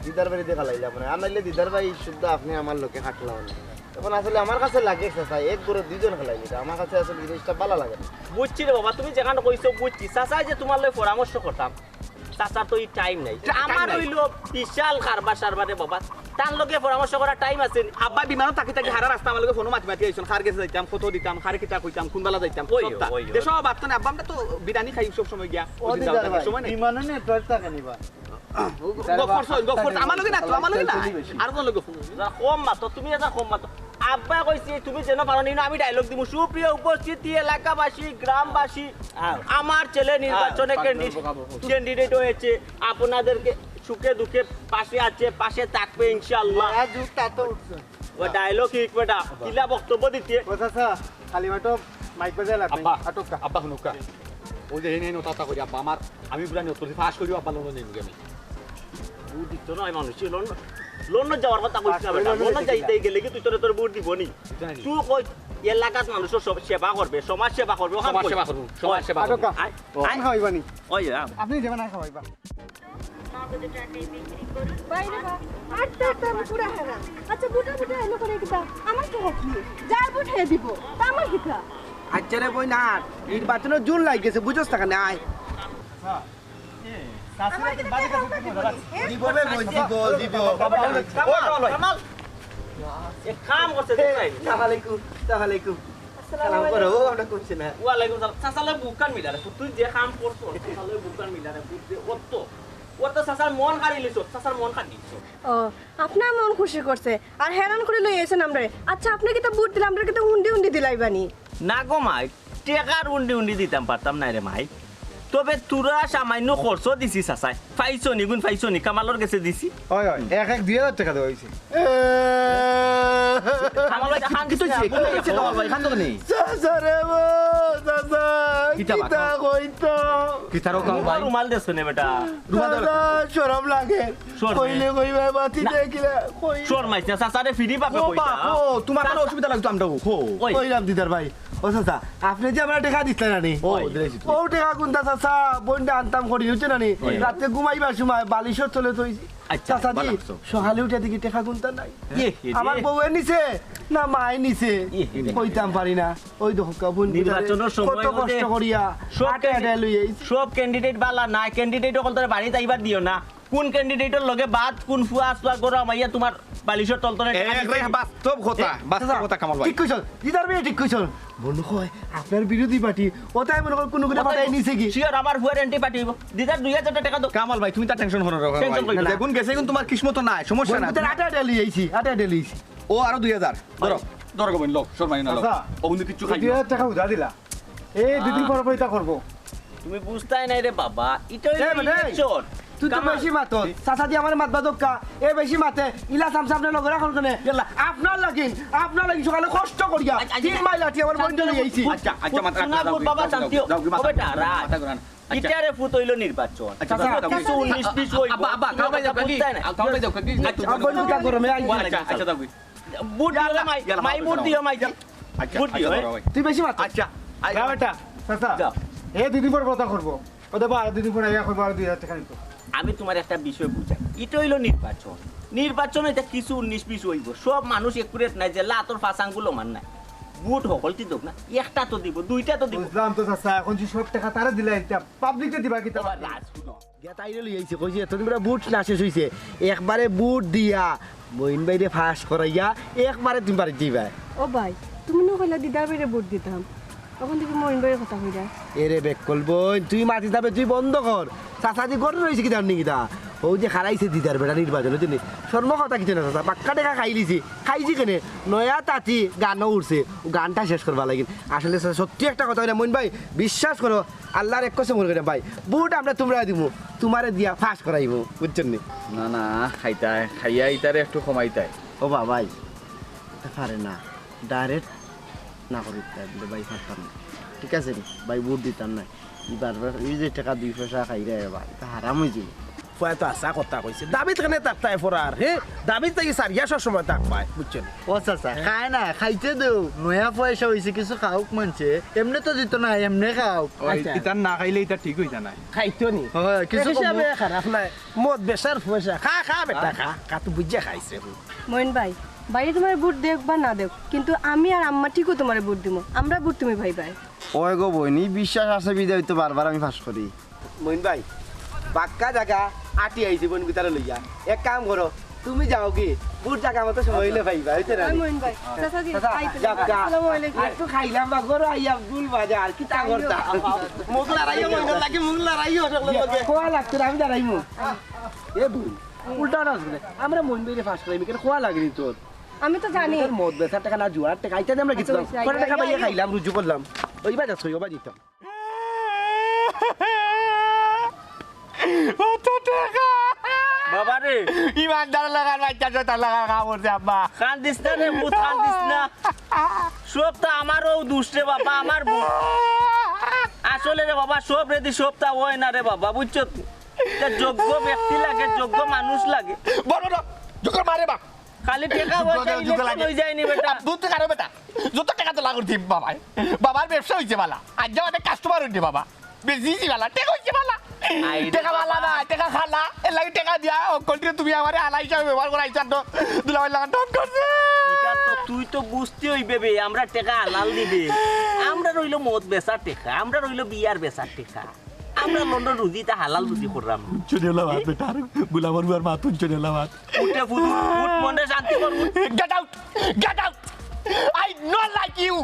দিদার বাড়ি দেখা লাইলাম মানে, আর নাইলে দিদার ভাই শুদ্ধ আপনি আমার লগে খাটলা মানে। এখন আসলে আমার কাছে লাগে চাচা, এক ঘরে দুইজন খেলাই নিতে, আমার কাছে আসলে জিনিসটা ভালো লাগে না। বুঝছি রে বাবা, তুমি যেখান কইছো বুঝছি। চাচায় যে তোমার লগে পরামর্শ করতাম, চাচার তো ই টাইম নাই। টা-, টাইম আমার নাই। হইলো বিশাল কারবার সারবার রে বাবা, তার লগে পরামর্শ করার টাইম আছে নি? আব্বা বিমানও থাকি থাকি হারা রাস্তা আমার লগে ফোনও মাতি মাতি আইছন, কার গেছে যাইতাম, কত দিতাম, কারে কিতা কইতাম, কোন বেলা যাইতাম, ওই, সবটা। ওই, ওই। দেশো বাদ তো না, আব্বা আমরা তো বিরিয়ানি খাই সব সময় গিয়া, ও ওই দিন দিদার যাওয়ার ভাই, সময় নাই। বিমানও নেটওয়ার্ক থাকে নি বা? গফ করছো, গফ করছো। আমার লগে না তো, আমার লগে না। আর কোন লগে? যা কম মাতো, তুমি এটা কম মাতো। আব্বা কইছি, তুমি যেন পারো নি না, আমি ডায়লগ দিমু। সুপ্রিয় উপস্থিতি, এলাকাবাসী, গ্রামবাসী, আমার ছেলে নির্বাচনে ক্যান্ডি-, ক্যান্ডিডেট হয়েছে। আপনাদেরকে সুখে দুঃখে পাশে আছে, পাশে থাকবে ইনশাআল্লাহ। ও ডায়লগ ঠিক বেটা, কিলা বক্তব্য দিতে? ও চাচা, খালি মাত্র মাইক বাজায় লাগবে। আব্বা, আটকটা। আব্বা, হুনুকা। ওই যে হেন হেন ওটা করি, আব্বা, আমার, আমি পুরা নিয়ত করছি, পাস করিও, আব্বা, লন্ডন যাইমু আমি। ভোট দিত নয় মানুষ, লন্ডন, লন্ডন যাওয়ার কথা কইছ না বেটা। লন্ডন যাইতে গেলে কি তুই তোরে তোর ভোট দিব নি? দিত না নি? তুই কই এলাকার মানুষের সব সেবা করবে, সমাজ সেবা করবে, ওখান সমাজ কই? সেবা করবো, সমাজ সেবা করবো। আটকা। আয়, আয়। আমি খাওয়াইবা নি? ওই, আ। আপনি যাবেন আর খাওয়াইবা। বাইরে বা, আটটা আটটা আমি পুরা হেরা। আচ্ছা, বুটা বুটা এলো করে কিতা? আমার তো হক নেই। যার ভোট হে দিব। তা আমার কিতা? আচ্ছা রে বইন, আর নির্বাচনের জোর লাগি গেছে, বুঝছ না কেন? আয়। আমার কিতা টেকা উঠা দিব নি? এ? দিব রে বইন, দিব, দিব। বাবা, কামাল, কামাল। এ কাম করছে, দেখলাই। আসসালামু আলাইকুম, আসসালামু আলাইকুম। সালাম করো, ও, আমরা করছি না। ওয়ালাইকুম সালাম। চাচালে বুকান মিলারে, তুই যে কাম করছো, চাচালে বুকান মিলারে, বুঝতে অত। ওর তো চাচার মন কাড়ি লিছো, চাচার মন কাড়ি লিছো। ও, আপনার মন খুশি করছে, আর হেরান করি লই আইছেন আমরারে। আচ্ছা, আপনে কিতা ভোট দিলে আমরারে কিতা উন্ডি উন্ডি দিলাইবানি? না গো মাই, টেকার উন্ডি উন্ডি দিতাম পারতাম নায় রে মাই, তবে থুড়া সামাইন্য খরচ দিছি চাচায়। পাইছো নি গুন, পাইছো নি, কামালর গেছে দিছি। অয়, অয়, এক এক দুই হাজার টেকা দেওয়া অইছে। কামাল ভাই, কান্দিস না, বুঝ অইছে কামাল ভাই, কান্দো নি। চাচা রে বা, চাচা, কিতা বা, কিতা কও? কইতাম? কিতা রকম ভাই? রুমাল দেছো নে বেটা। রুমাল দেও। চাচা, শরম লাগে। শরম। কইলে কইবা, বাতি দেখিলা, কই। শরমাইস না, চাচারে ফিরি পাকে ও কইতা। বা, ও, তুমার কুনু অসুবিধা লাগতো, আমরাও, হো। ওই। কইলাম দিদার ভাই, ও চাচা, আপনে যে আমরারে টেকা দিছলা না নি? ও, দিলাইছি তো। ও টেকা কুনতা চাচা, বইনরে আনতাম করি, অইছে না নি? ওই। রাতে ঘুমাইবার সময় বালিশর তলে থইছি। আচ্ছা, চাচা ভালা জি, করছো। সকালে উঠে দেখি টেকা কুনতা নাই। ইয়ে, ইয়ে, আমার ইয়ে। বউয়ে নিছে, না মায়ে নিছে, ইয়ে, ইয়ে। কইতাম পারি না। ওই দেখো, বইন নির্বাচনর সময় কত কষ্ট করিয়া সব আটে আটে লই আইছি। সব candidate ভালা না, candidate অকলতরে বাড়িত আইবার দিও না। কুন candidate-র লগে বাদ, কুন ফুয়া আসলা গরম আইয়া তুমার বালিশর তলতলে টেকা এক দিছে? রে বাস্তব কথা, এ, বাস্তব চাচা, কথা কামাল ভাই। ঠিক কইছইন, দিদার ভাই ঠিক কইছইন। মনে হয় আপনার বিরোধী পার্টি, ওটাই মনে হয় কুনু গুণে ওটাই পাঠাই নিছে কি? Sure, আমার ফুয়ার anti party অইবো। দিদার দুই হাজার টেকা দেও। কামাল ভাই, তুমি তার tension করো না, tension করিও না। যেগুন গেছে, এগুন তুমার কিসমতো নাই, সমস্যা নাই। আটে আটে লই আইছি, আটে আটে লই আইছি। ও আরো দুই হাজার, ধরো। ধরো গো বইন, লও, শরমাইও না, লও। আচ্ছা, ও কিন্তু কিচ্ছু এই খাই দুই হাজার টেকা উধার দিলা। এই দুই দিন পর পর ইতা করবো। তুমি বুঝতায় নায় রে বাবা, ইটা অইলো এ বেটা, এই, election। তুই তো কামাল। বেশি মাতস। চাচা দি আমারে মাতবা দক্কা, এ বেশি মাতে, ইলা চামচা আপনে লগে রাখইন কেনে? ইয়াল্লা। আপনার লাগিন, আপনার লাগিন সকালে কষ্ট করিয়া আচ্ছা, আচ্ছা, তিন মাইল আটি আমার বইনটা লই আইছি। আচ্ছা, আচ্ছা, মাথা শোনা, রাখো, বাবা, যাও, শান্তি যাও, হও। যাও, মাথা ও বেটা, রাখো, রাখ। মাথা ঘুরান। আচ্ছা। ইটারে ফুত অইলো নির্বাচন। আচ্ছা, চাচা, তুমি কিছু উনিশ বিশ অইবো। আব্বা, আব্বা, খাও ভাই, যাও, খাও। আচ্ছা, আচ্ছা, যাও, আব্বা, যাও, যাও, যাও। ভোট দিও ইয়াল্লা, মাই, ইয়াল্লা, মাই মাফ ভোট করো। দিও মাই। আচ্ছা, ভোট দিও, আচ্ছা, এ? বাবা ভাই। তুই বেশি মাত। আচ্ছা, আই যা বেটা, চাচা। যা। এ দুই দিন পর কথা করবো। ও দেবা, আর দুই দিন পর আইয়া কইবো, আর দুই হাজার টেকা নিতো। আমি তুমারে একটা বিষয় বুঝাই। ইটা অইলো নির্বাচন। নির্বাচন ইটা কিছু উনিশ বিশ অইবো। সব মানুষ accurate নায়, যে লাতর পাঁচ আঙ্গুল সমান নায়। ভোট হকলটি দেউক না, একটা তো দিবো, দুইটা তো দিবো। বুঝলাম তো চাচা, এখন যে সব টেকা তারে দিলা, ইটা পাবলিকে দিবা কিতা? ও বা রাজ, হুনো। গেতাইরে লই আইছে, কইছে, "এতদিন পরে ভোট না শেষ অইছে, একবারে ভোট দিয়া মইন ভাইরে পাশ করাইয়া একবারে তুমি বাড়িত যাইবায়।" ও ভাই, তুমি নু কইলা দিদার ভাইরে ভোট দিতাম, অখন দেখি মইন ভাইর কথা কইরা। এরে বেক্কল বইন, তুই মাতিস না বে, তুই বন্ধ কর। চাচাদি গরু রইছে কিতা নি কিতা? অউ যে হারাইছে দিদার বেটা নির্বাচন, বুঝছনি? শরম কথা কিতা না চাচা, বাক্কা টেকা খাইলিছি, খাইছি কেনে? নয়া তাতি গানও উঠছে, অউ গানটা শেষ করবার লাগিন। আসলে চাচা, সত্যি একটা কথা কইরা মইন ভাই, বিশ্বাস করো, আল্লার এক কসম করি কইরাম ভাই, ভোট আমরা তুমরারে দিমু, তুমারে দিয়া পাশ করাইমু, বুঝছনি? না, না, খাইতায়, খাইয়া ইতারে একটু কমাইতায়। ও বাবাই, ইতা পারে না, direct না করি দিতায়, বলে, "ভাই, পারতাম না।" ঠিক আছে নি? ভাই, ভোট দিতাম না। ই বারবার, এই যে টেকা দুই পয়সা খাইরায় ভাই, ইতা হারাম অইযিবো। ফুয়ায় তো হাছা কথা কইছে। দাবিত কেনে থাকতায় ফরার, হে? দাবিত থাকি সারিয়া সব সময় থাকবায়, বুঝছনি? ও চাচা, খায় না, খাইতে দেও। নয়া পয়সা অইছে, কিছু খাউক মানষে। এমনে তো দিতো না, এমনে খাউক। ওই, আচ্ছা। ইতা না খাইলে ইতা ঠিক অইতা নায়। খাইতো নি? হয়, কিছু এক হিসাবে কমুক। খারাপ নায়। মদ বেচার পয়সা। খা, খা বেটা, খা। খা, তুই বুঝিয়া খাইছে। মইন ভাই, ভাইয়ে তুমারে ভোট দেউক বা না দেউক, কিন্তু আমি আর আম্মা ঠিকউ তুমারে ভোট দিমু। আমরার ভোট তুমি পাইবায়। ওই গো বইন, ই বিশ্বাস আছে বিধায় তো বারবার আমি পাশ করি। মইন ভাই, বাক্কা জাগা আটি আইছি বইন গুতারে লইয়া। এক কাম করো, তুমি যাওগি, ভোট জাগা মতো সময় অইলে পাইবায়, অইছে না? ওই মইন ভাই, চাচা জি, চাচা, আইতে যাও, যাও। আসসালামু আলাইকুম। একটু খাইলাম বা গরু আইয়া ভুল বাজার, কিতা করতা? মুখ লড়াইও, মইন লাগি মুখ লড়াইও, সকলের লগে। খোয়া লাগতো না, আমি দাঁড়াইমু। এ বইন, উল্টা না শুনে, আমরা মইন ভাইরে পাশ করাইমু, কেনে খোয়া লাগেনি তোর? আমি তো জানি। তোর মদ বেচার টেকা না জুয়ার টেকা, ইতা দিয়া আমরা আচ্ছা, কিনতাম। ওই, কত টেকা আইয়া, পাইয়া আইয়া। খাইলাম, রুজু করলাম। ওইবার যাস, ওইবার দিতাম। কত টেকা? বাবা রে। ইমানদার লাগার বাচ্চা, জোতা লাগা কাম করছে, আব্বা। কান্দিস না রে, ভূত, কান্দিস না। সব তো আমারও দুষ রে বাবা, আমার ভুল। আসলে রে বাবা, সব রেদি সব তা অয় না রে বাবা, বুঝছো তো? তা যোগ্য ব্যক্তি লাগে, যোগ্য মানুষ লাগে। বড় বড়, যোগ্য মারে বা। খালি টেকা পয়সা ইলেকশন অই যায়নি বেটা। দুধ তো খারো বেটা। যত টেকা তো লাগুর দিম বাবায়। বাবার ব্যবসা অইছে বালা। আজ যা অনেক কাস্টমার অইছে বাবা। বেশি বালা, টেকা অইছে বালা। আই রে টেকা বালা বাবা। না, টেকা খালা। এর লাগি টেকা দিয়া, ও কন্টিনিউ তুমি আমারে আলা হিসাবে ব্যবহার করাইছো আর তো দুলাভাইর লাগা ঢং করছো। ইটা তো তুই তো বুঝতে অইবে বে, আমরা টেকা হালাল দিবে। আমরা রইলো মদ বেচার টেকা, আমরা রইলো বিয়ার বেচার টেকা। আমরা লন্ডন রুজি তা হালাল রুজি করলাম। চুনেলা বাদ বেটা, আর গুলামর বুয়ার মা তুই চুনেলা বাদ। উঠে ফুট, উঠ, মনটা শান্তি কর, উঠ। Get out! Get out! I not like you!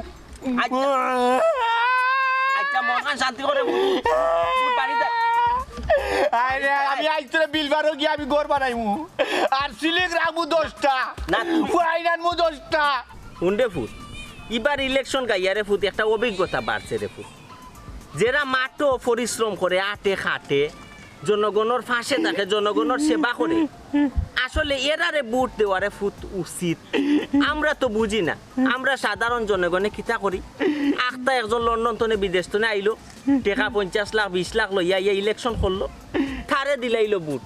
আচ্ছা। আচ্ছা, মন কান শান্তি করে উঠ। উঠ, বাড়ি যা। আরে, আমি আইজ তোরে বিলবারো গিয়া আমি ঘর বানাইমু। আর সিলিং রাখমু দশটা। না, তুই- কয়েন আনমু দশটা। হুন রে ফুত, ইবার ইলেকশন গাইয়া রে ফুত, একটা অভিজ্ঞতা বাড়ছে রে ফুত। যেরা মাঠো পরিশ্রম করে, আটে খাটে, জনগণর পাশে থাকে, জনগণর সেবা করে, আসলে এরারে ভোট দেওয়ারে ফুত উচিত। আমরা তো বুঝি না, আমরা সাধারণ জনগণে কিতা করি? আখতা একজন লন্ডন তনে বিদেশ তনে আইলো, টেকা পঞ্চাশ লাখ বিশ লাখ লইয়া ইয়া ইলেকশন করলো, তারে দিলাইলো ভোট।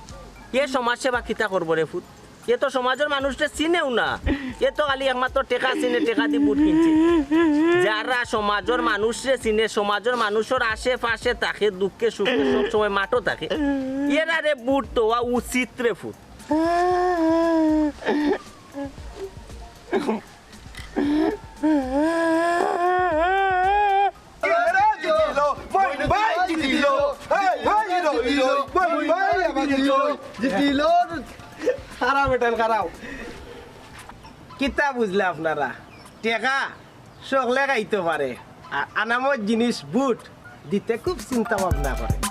এ সমাজসেবা কিতা করবো রে ফুত? এ তো সমাজর মানুষরে চিনেও না, এ তো খালি একমাত্র টেকা চিনে, টেকা দি ভোট কিনছে। যারা সমাজর মানুষরে চিনে, সমাজর মানুষর আশেপাশে থাকে, দুঃখে সুখে সব সময় মাঠো থাকে, এরারে ভোট দেওয়া উচিত রে ফুত। জিতিল। খারাপ এটান খারাপ। কিতা বুঝলা আপনারা? টেকা সকলে খাইতো পারে, আর আনামত জিনিস ভোট দিতে খুব চিন্তা ভাবনা করে।